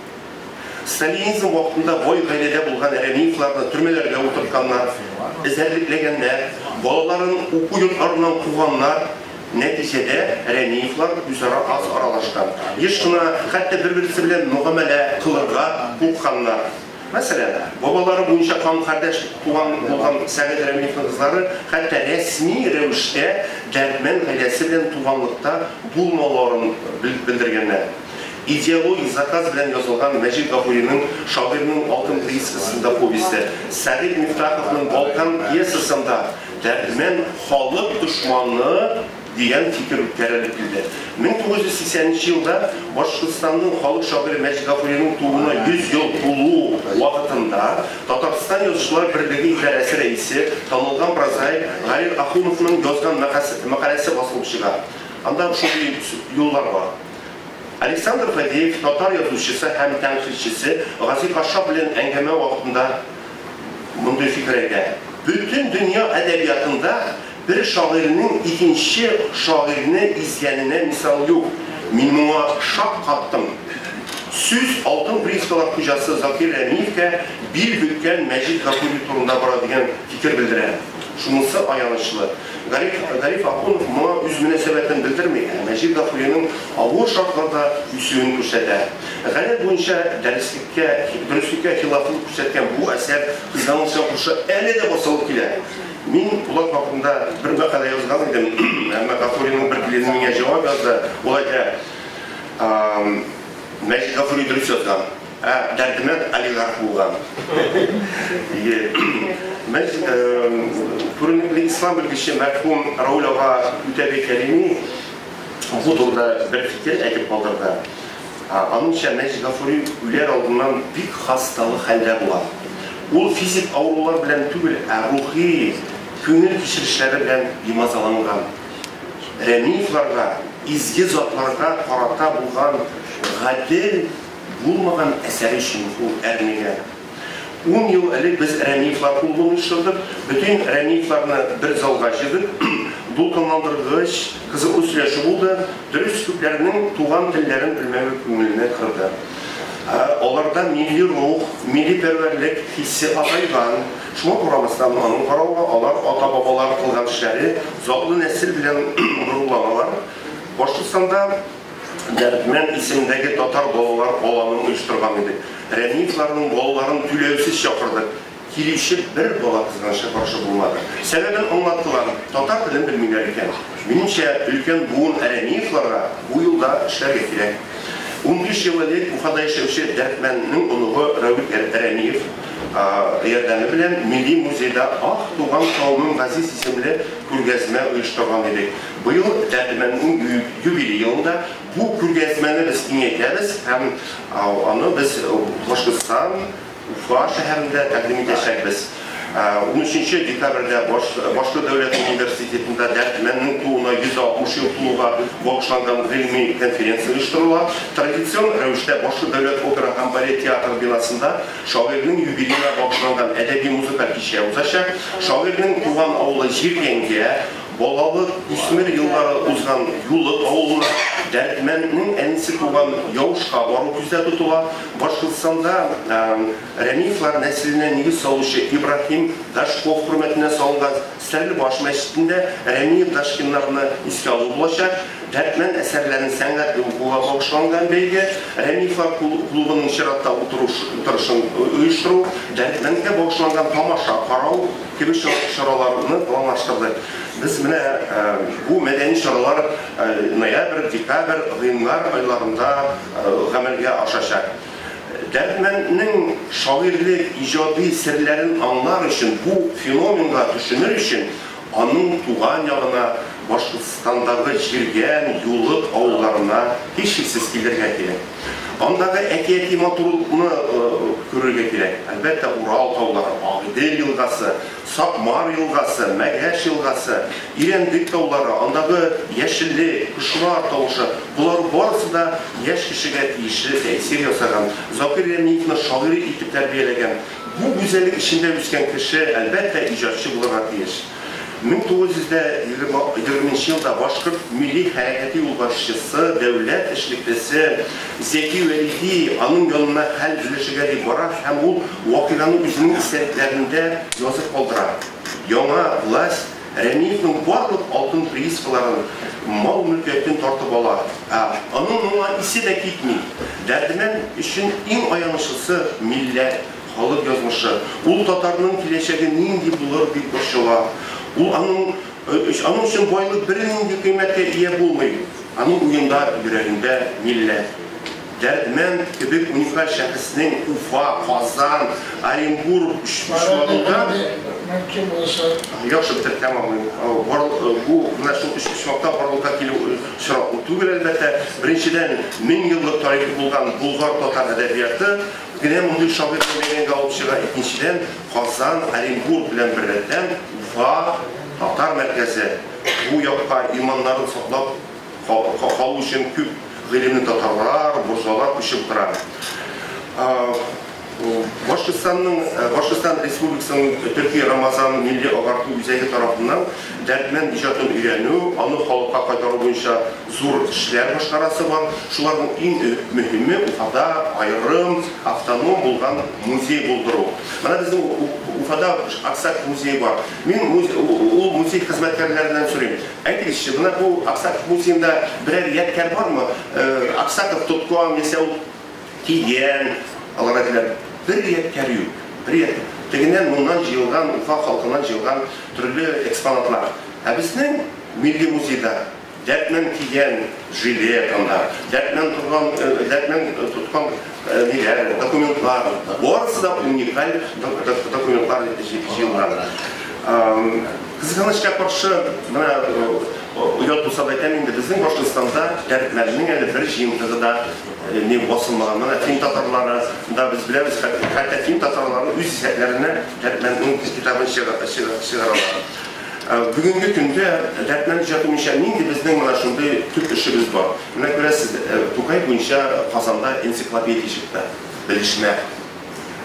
Сталинизм вакытында бай гаиләдә булган Рәмиевларны төрмәләргә утыртканнар, эзәрлекләгәннәр, балаларын уку йортларыннан куганнар. Нәтиҗәдә, Рәмиевлар үзара аз аралашкан. Еш кына хәтта бер-берсе белән мөгамәлә кылырга куркканнар. Мәсәлән, бабалары буенча кан-кардәш туган булган Сәгыйть Рәмиевның кызлары хәтта рәсми рәвештә Дәрдмәнд гаиләсе белән туганлыкта булмауларын белдергәннәр. Идеологик заказ белән язылган Мәҗит Гафуриның Шагыйрьнең алтын приискасында повесте, Сәгыйть Мифтаховның Балкан пьесасында Дәрдмәнд халык дошманы дигән фикер үткәрелеп килде. 1980 нче елда Башкортстанның халык шагыйре Мәҗит Гафуриның тууына 100 ел тулу вакытында Татарстан Язучылар берлеге идарәсе рәисе, танылган прозаик Гариф Ахуновның язган мәкаләсе басылып чыга. Анда шундый юллар бар. Александр Фадеев татар язучысы һәм тәнкыйтьчесе Гази Кашшаф белән әңгәмә вакытында мондый фикер әйтә, Бөтен дөнья әдәбиятында бер шагыйрьнең икенче шагыйрьне изгәненә мисал юк. Мин моңа шаккаттым. Сүз алтын приискалар хуҗасы Закир Рәмиевкә бил бөккән Мәҗит Гафури турында бара дигән фикер белдерә. Шунысы аянычлы, Гариф Гариф Ахунов моңа үз мөнәсәбәтен белдерми, ә Мәҗит Гафуриның авыр шартларда үсүен күрсәтә. Гадәт буенча дәреслеккә, дөреслеккә хилафлык күрсәткән бу әсәр кызганычка каршы әле дә басылып килә. Мин Булат хакында бер мәкалә язган идем, әмма Гафуриның бер килене миңа җавап язды. Ул әйтә, Мәҗит Гафури дөрес язган. Ә Дәрдемәнд олигарх булган. Күренекле ислам белгече мәрхүм Рауль ага Үтәбей Кәрими бу турыда бер фикер әйтеп калдырды. Аныңча, Мәҗит Гафури үләр алдыннан бик хасталы хәлдә була. Ул физик авырулар белән түгел, ә рухи, күңел кичерешләре белән бимазаланган. Рәмиевларга, изге затларга карата булган гадел Булмаган әсәре өчен ул әрнегән. Ун ел элек без Рәмиевлар клубын оештырдык. Бөтен Рәмиевларны бер залга җыйдык. Дулкынландыргыч, кызыклы сөйләшү булды. Дөрес, күпләрнең туган телләрен белмәве күңелне кырды. Аларда милли рух, милли пәрвәрлек хисе азайган. Шуңа карамастан, аның каравы, алар ата-бабалары кылган эшләре, затлы нәсел белән горурланалар. Башкортстанда Дәрдмәнд исемендәге татар балалар аланын оештырган идек. Рәмиевларның балаларын түләүсез чакырдык. Килүче бер бала кызганычка каршы булмады. Сәбәбен аңлаттылар, татар телен белмиләр икән. Минемчә, өлкән буын Рәмиевларга бу юлда эшләргә кирәк. 15 ел элек Уфада яшәүче Дәрдмәнднең оныгы Рәүил Рәмиев ярдәме белән Милли музейда Ах, туган кавемем газиз исемле күргәзмә оештырган идек. Быел Дәрдемәнднең юбилей елында Бу күргәзмәне без киңәйтәбез һәм аны без Башкортстан, Уфа шәһәрендә тәкъдим итәчәкбез. 13 декабрьдә Башкорт дәүләт университетында Дәрдмәнднең тууына 160 ел тулуга багышланган гыйльми конференция оештырыла. Традицион рәвештә Башкорт дәүләт опера һәм балет театры бинасында шагыйрьнең юбилеена багышланган әдәби-музыкаль кичә узачак. Шагыйрьнең туган авылы Җиргәнгә, балалык, үсмер еллары узган Юлык авылына, Дәрдмәнднең әнисе туган Яушка бару күздә тотыла. Башкортстанда Рәмиевлар нәселенә нигез салучы Ибраһим Дашков хөрмәтенә салынган Стәрлебаш мәчетендә Рәмиев Дашкиннарны искә алу булачак. Дәрдмәнд әсәрләрен сәнгатьле укуга багышланган бәйге, Рәмиевлар клубының чиратта утырышын оештыру, Дәрдмәндкә багышланган тамаша карау кебек чараларны планлаштырдык. Без менә бу мәдәни чаралар ноябрь, декабрь, гыйнвар айларында гамәлгә ашачак. Дәрдмәнднең шагыйрьлек иҗади серләрен аңлар өчен, бу феноменга төшенер өчен, аның туган ягына, Башкортстандагы Җиргән, Юлык авылларына һичшиксез килергә кирәк. Андагы әкияти матурлыкны күрергә кирәк. Әлбәттә, Урал таулары, Агыйдел елгасы, Сакмар елгасы, Мәгәш елгасы, Ирәндек таулары, андагы яшеллек, кошлар тавышы, болар барысы да яшь кешегә тиешле тәэсир ясаган, Закир Рәмиевны шагыйрь итеп тәрбияләгән. Бу гүзәллек эчендә үскән кеше, әлбәттә, иҗатчы булырга тиеш. 1920 нче елда башкорт милли хәрәкәте юлбашчысы, дәүләт эшлеклесе Зәки Вәлиди аның янына хәл белешергә дип бара һәм ул вакыйганы үзенең истәлекләрендә язып калдыра. Яңа власть Рәмиевнең барлык алтын приискаларын, мал-мөлкәтен тартып ала. Ә аның моңа исе дә китми. Дәрдемәнд өчен иң аянычлысы, милләт. Халык язмышы. Ул татарның киләчәге нинди булыр дип борчыла. Ул аның аның өчен байлык бернинди кыйммәткә ия булмый. Аның уенда, йөрәгендә милләт. Дәрдмәнд кебек уникаль шәхеснең Уфа, Казан, Оренбург почмагында Мөмкин булса. Яхшы, бетереп тәмамлыйм. Бу менә шул өч почмакта барлыкка килү очраклы түгел, әлбәттә. Беренчедән, 1000 еллык тарихы булган болгар-татар әдәбияты генә мондый шагыйрьне мәйданга алып чыга. Икенчедән, Казан, Оренбург белән беррәттән Уфа татар мәркәзе. Бу якка иманнарын саклап калу өчен күп гыйлемле татарлар, морзалар күчеп утыра. Башкортстанның Башкортстан Республикасының Төрки Рамазан милли агарту үзәге тарафыннан Дәрдмәнд иҗатын өйрәнү, аны халыкка кайтару буенча зур эшләр башкарасы бар. Шуларның иң мөһиме Уфада аерым автоном булган музей булдыру. Менә безнең Уфада Аксаков музее бар. Мин ул музей хезмәткәрләреннән сорыйм. Әйтегезче, менә бу Аксаков музеенда берәр ядкәр бармы? Аксаков тоткан, яисә ул кигән, алар әйтәләр, бер ядкәр юк. Бер ядкәр. Тегеннән моннан җыелган, Уфа халкыннан җыелган төрле экспонатлар. Ә безнең милли музейда Дәрдмәнд кигән жилет анда, Дәрдмәнд торган, Дәрдмәнд тоткан ниләр, документлар, барысы да уникаль документлар җыелган. Кызганычка каршы, менә оят булса да әйтәм инде, безнең Башкортстанда Дәрдмәнднең әле бер җыентыгы да не басылмаган. Менә фин татарлары да без беләбез, хәтта фин татарлары үз исәпләренә Дәрдмәнднең китабын чыгаралар. Бүгенге көндә Дәрдмәнд иҗаты буенча нинди безнең менә шундый төп эшебез бар. Менә күрәсез, Тукай буенча Казанда энциклопедия чыкты, белешмә.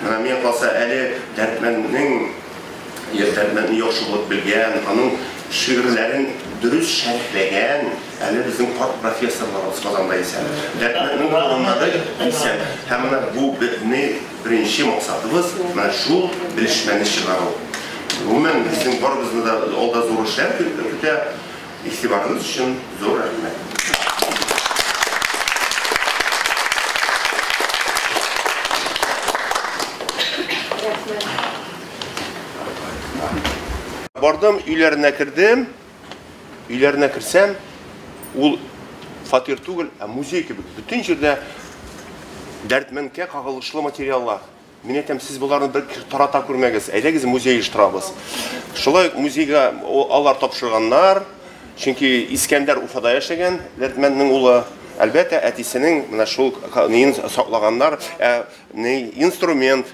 Менә миңа калса, әле Дәрдмәнднең Дәрдмәндне яхшы булып белгән, аның шигырьләрен дөрес шәрехләгән әле безнең карт профессорларыбыз Казанда исән. Дәрдмәнднең туганнары исән. Һәм менә бу безнең беренче максатыбыз, менә шул белешмәне чыгару. Гомумән, безнең барыбызны да алда зур эшләр көтә. Игътибарыгыз өчен зур рәхмәт. Рәхмәт. Бардым, өйләренә кердем. Өйләренә керсәм, ул фатир түгел, ә музей кебек. Бөтен җирдә Дәрдмәндкә кагылышлы материаллар. Мин әйтәм, сез боларны бер тарата күрмәгез, әйдәгез музей оештырабыз. Шулай ук музейга алар тапшырганнар. Чөнки Искәндәр Уфада яшәгән, Дәрдмәнднең улы. Әлбәттә, әтисенең менә шул неен саклаганнар, инструмент,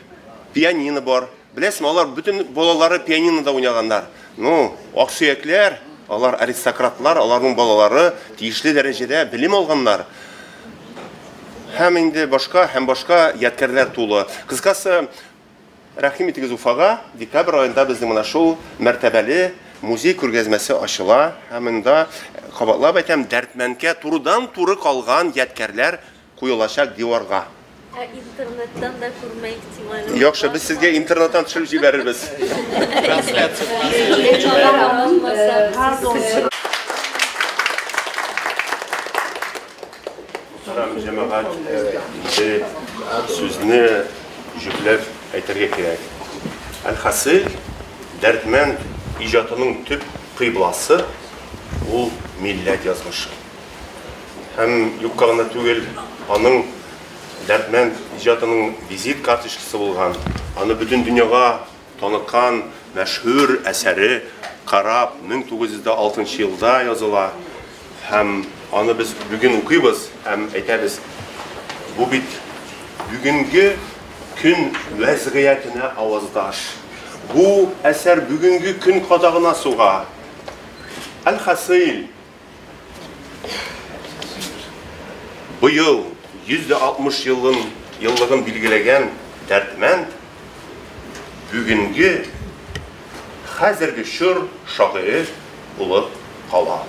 пианино бар. Беләсезме, алар бөтен балалары пианинода уйнаганнар. Ну, аксөякләр, алар аристократлар, аларның балалары тиешле дәрәҗәдә белем алганнар. Һәм инде башка, һәм башка ядкәрләр тулы. Кыскасы, рәхим итегез Уфага, декабрь аенда безнең менә шул мәртәбәле музей күргәзмәсе ачыла. Һәм монда, кабатлап әйтәм, Дәрдмәндкә турыдан-туры калган ядкәрләр куелачак диварга. Ә интернеттан да күрмә ихтималы. Яхшы, без сезгә интернеттан төшереп җибәрербез. Трансляция. Мөхтәрәм җәмәгать, инде сүзне җөпләп әйтергә кирәк. Әлхасыйл, Дәрдмәнд иҗатының төп кыйбласы ул милләт язмышы. Һәм юкка гына түгел, аның Дәрдмәнд иҗатының визит карточкасы булган, аны бөтен дөньяга таныткан мәшһүр әсәре Карап 1906 елда языла. Һәм аны без бүген укыйбыз һәм әйтәбез, бу бит бүгенге көн вәзгыятенә аваздаш. Бу әсәр бүгенге көн кадагына суга. Әлхасыйл, быел 160 елын еллыгын билгеләгән Дәрдмәнд бүгенге хәзерге чор шагыйре булып кала.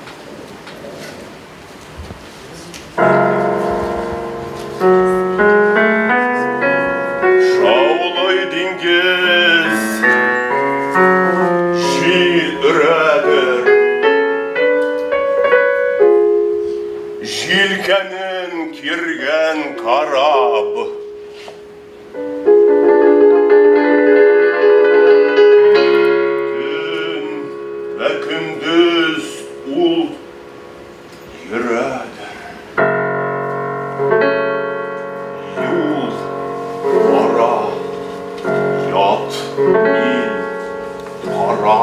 Шаулый диңгез, җил өрәдер. Җилкәнен киргән караб. Төн вә көндез ул йөрәдер. Юл бара, ят ил кара.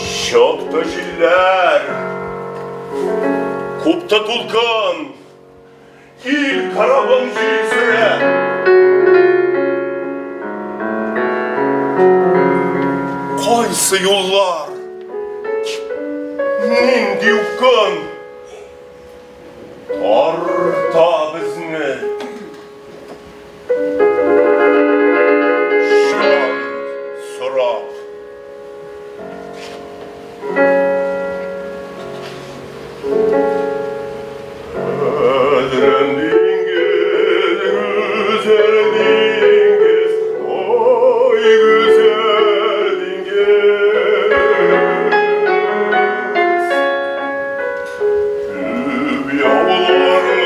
Чыкты җилләр, купты тулкын, ил карабын җил сөрә. Кайсы юллар, нинди упкын тарта безне. Җан сорап. Әдрән диңгез, гүзәл диңгез, ой, гүзәл диңгез. Күп яуларны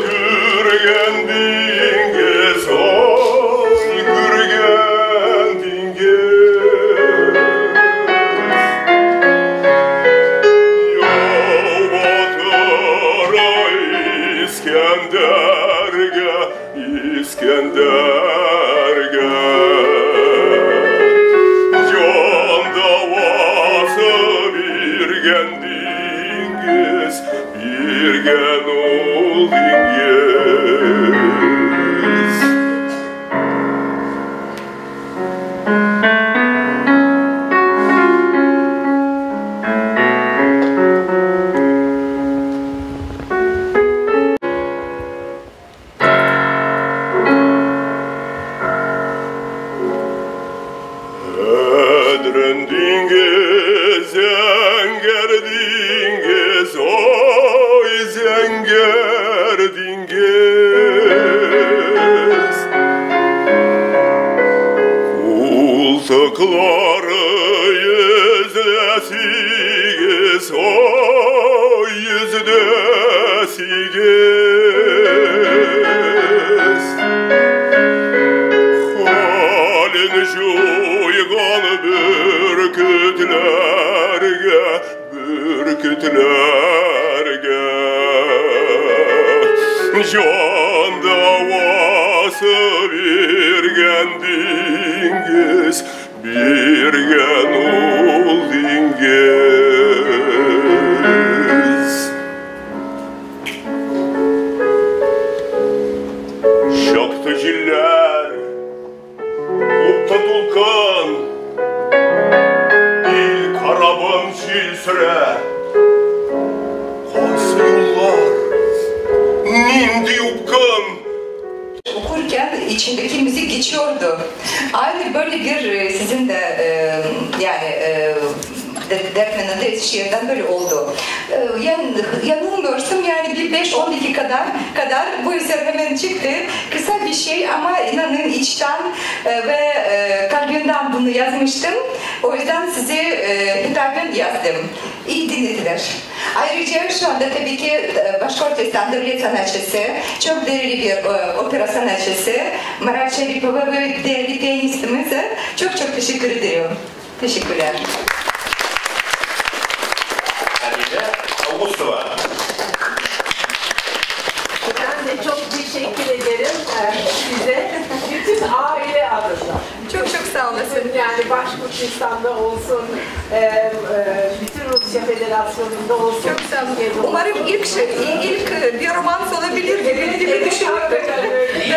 күргән диңгез, ой, күргән диңгез. Яу батыр Искәндәргә, Искәндәргә. Җан дәвасы биргән диңгез, биргән ул диңгез. Әдрән диңгез, зәңгәр диңгез, ой, зәңгәр диңгез. Култыклары 108, ой, 108. Халин җуйган бөркетләргә, бөркетләргә. Җан дәвасы биргән диңгез, биргән ул диңгез. Чапты җилләр, купты дулкын, ил карабын җил сөрә. Кайсы юллар, нинди упкын? Okurken içindeki müzik geçiyordu. Aynı böyle bir sizin de yani Dertmen'in de Eskişehir'den böyle oldu. Yani, yanılmıyorsam yani bir 5-10 dakikada kadar bu eser hemen çıktı. Kısa bir şey ama inanın içten ve kalbimden bunu yazmıştım. O yüzden size hitaben yazdım. İyi dinlediler. Ayrıca şu anda tabii ki Başkortistan devlet sanatçısı, çok değerli bir opera sanatçısı Marat Şeripova ve değerli piyanistimize çok çok teşekkür ediyorum. Teşekkürler. Augustova. Ben de çok teşekkür ederim size. Bütün aile adına. Çok çok sağ olasın. Yani Başkurtistan'da olsun, bütün Rusya Federasyonu'nda olsun. Çok sağ olun. Umarım ilk bir romans olabilir gibi düşünüyorum. Ni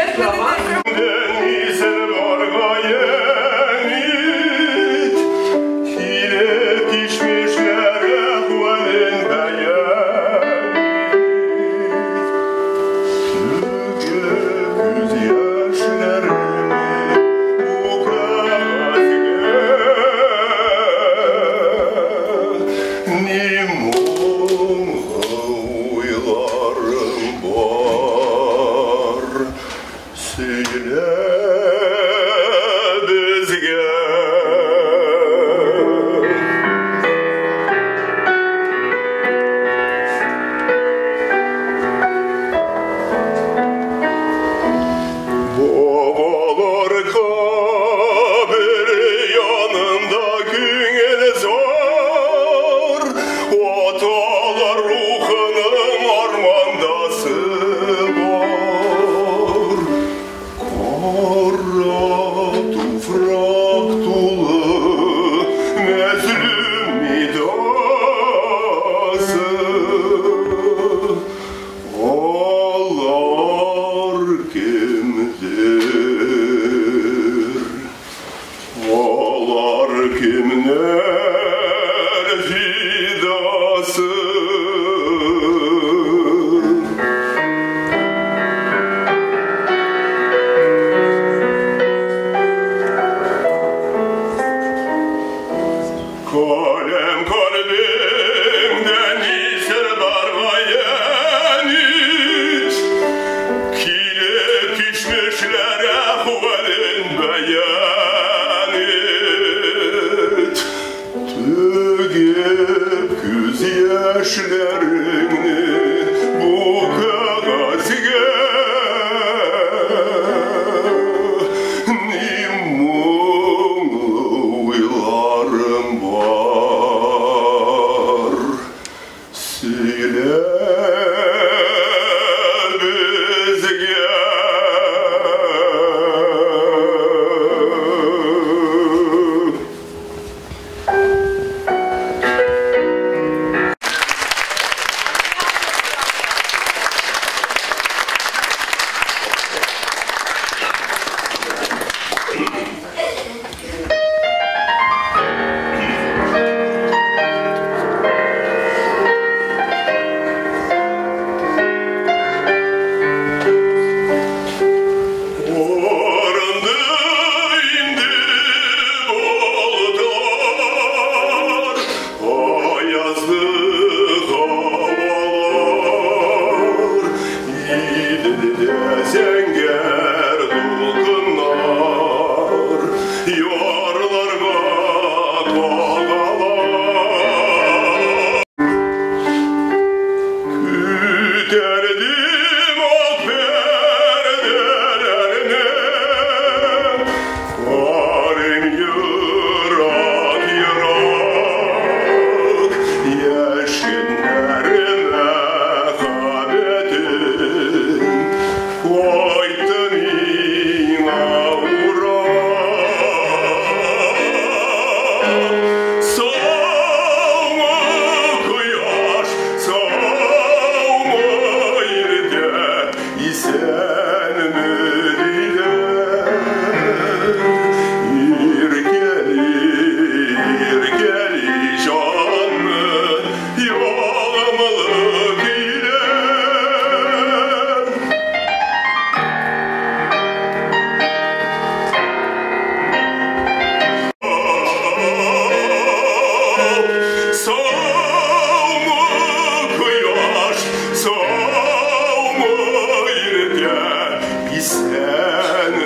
Исәнме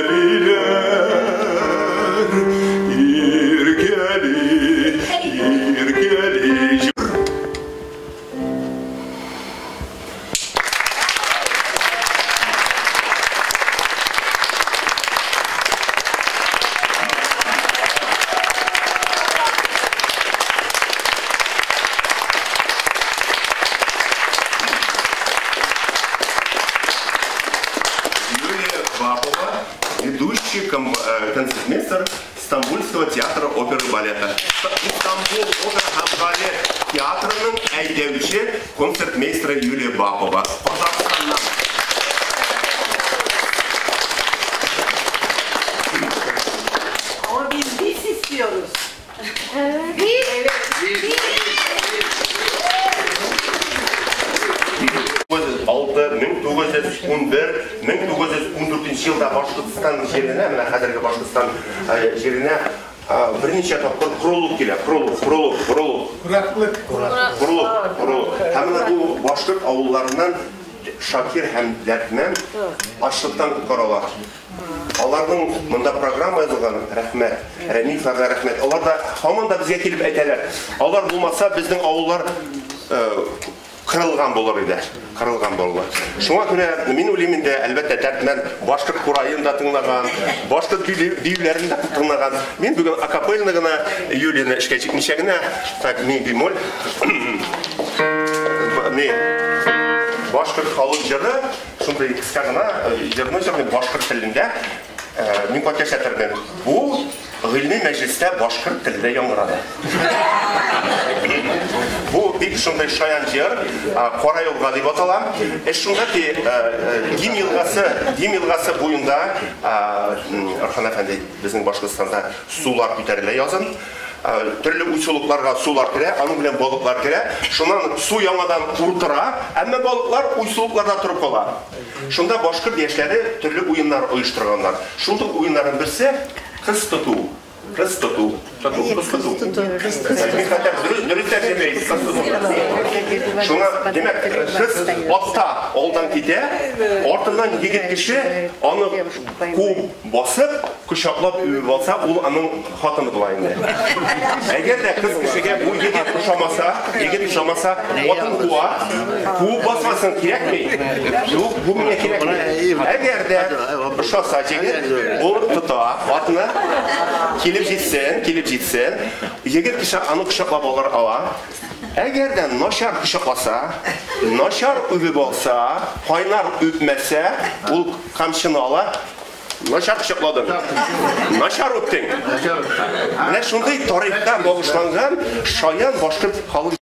диләр, иркәли, иркәли. Ведущий концертмейстер Стамбульского театра оперы и балета. Стамбул опера һәм балет театрының әйдәүче концертмейстеры Юлия Бапова. Казахстаннан. Ama biz bis istiyoruz. Biz. Evet. 1911, 1914 елда Башкортстан җиренә, менә хәзерге Башкортстан җиренә берничә тапкыр корылык килә, корылык, корылык, корылык. Кураклык. Корылык, корылык. Һәм менә бу башкорт авылларыннан Шакир һәм Дәрдмән ачлыктан коткаралар. Аларның монда программа язылган, рәхмәт, Рәмиевләргә рәхмәт. Алар да һаман да безгә килеп әйтәләр. Алар булмаса безнең авыллар кырылган булыр иде. Кырылган булыр. Шуңа күрә мин уйлыйм инде, әлбәттә, Дәрдмән башкорт кураен да тыңлаган, башкорт биюләрен дә тыңлаган. Мин бүген акапельно гына Юлияне эшкә җикмичә генә, так, ми бемоль. Ни башкорт халык җыры, шундый кыска гына җырны җырлыйм башкорт телендә. Мин катнашатырмын. Бу гыйльми мәҗлестә башкорт телендә яңгырады. Бу бик шундый шаян җыр, Кара елга дип атала. Эш шунда ки, Дим елгасы, Дим елгасы буенда, Орхан әфәнде, безнең Башкортстанда сулар күтәрелә язын. Төрле уйсулыкларга сулар керә, аның белән балыклар керә. Шуннан су яңадан уртыра, әмма балыклар уйсулыкларда торып кала. Шунда башкорт яшьләре төрле уеннар оештырганнар. Шундый уеннарның берсе кыз тоту. Кыз тоту. Тоту, кыз тоту. Мин хәтта дөрес тәрҗемә итеп кыз тоту. Шуңа, димәк, кыз атта алдан китә, артыннан егет кеше аны куып басып, кочаклап үбеп алса, ул аның хатыны була инде. Әгәр дә кыз кешегә бу егет ошамаса, егет ошамаса, атын куа, куып басмасын кирәкми. Юк, бу миңа кирәкми. Әгәр дә ошаса егет, ул тота атны, килеп җитсен, килеп җитсен, егет кеше аны кочаклап алыр ала. Әгәр дә начар кочакласа, начар үбеп алса, кайнар үпмәсә, ул камчыны ала. Начар кочакладың. Начар үптең. Менә шундый тарихта багышланган шаян башкорт халык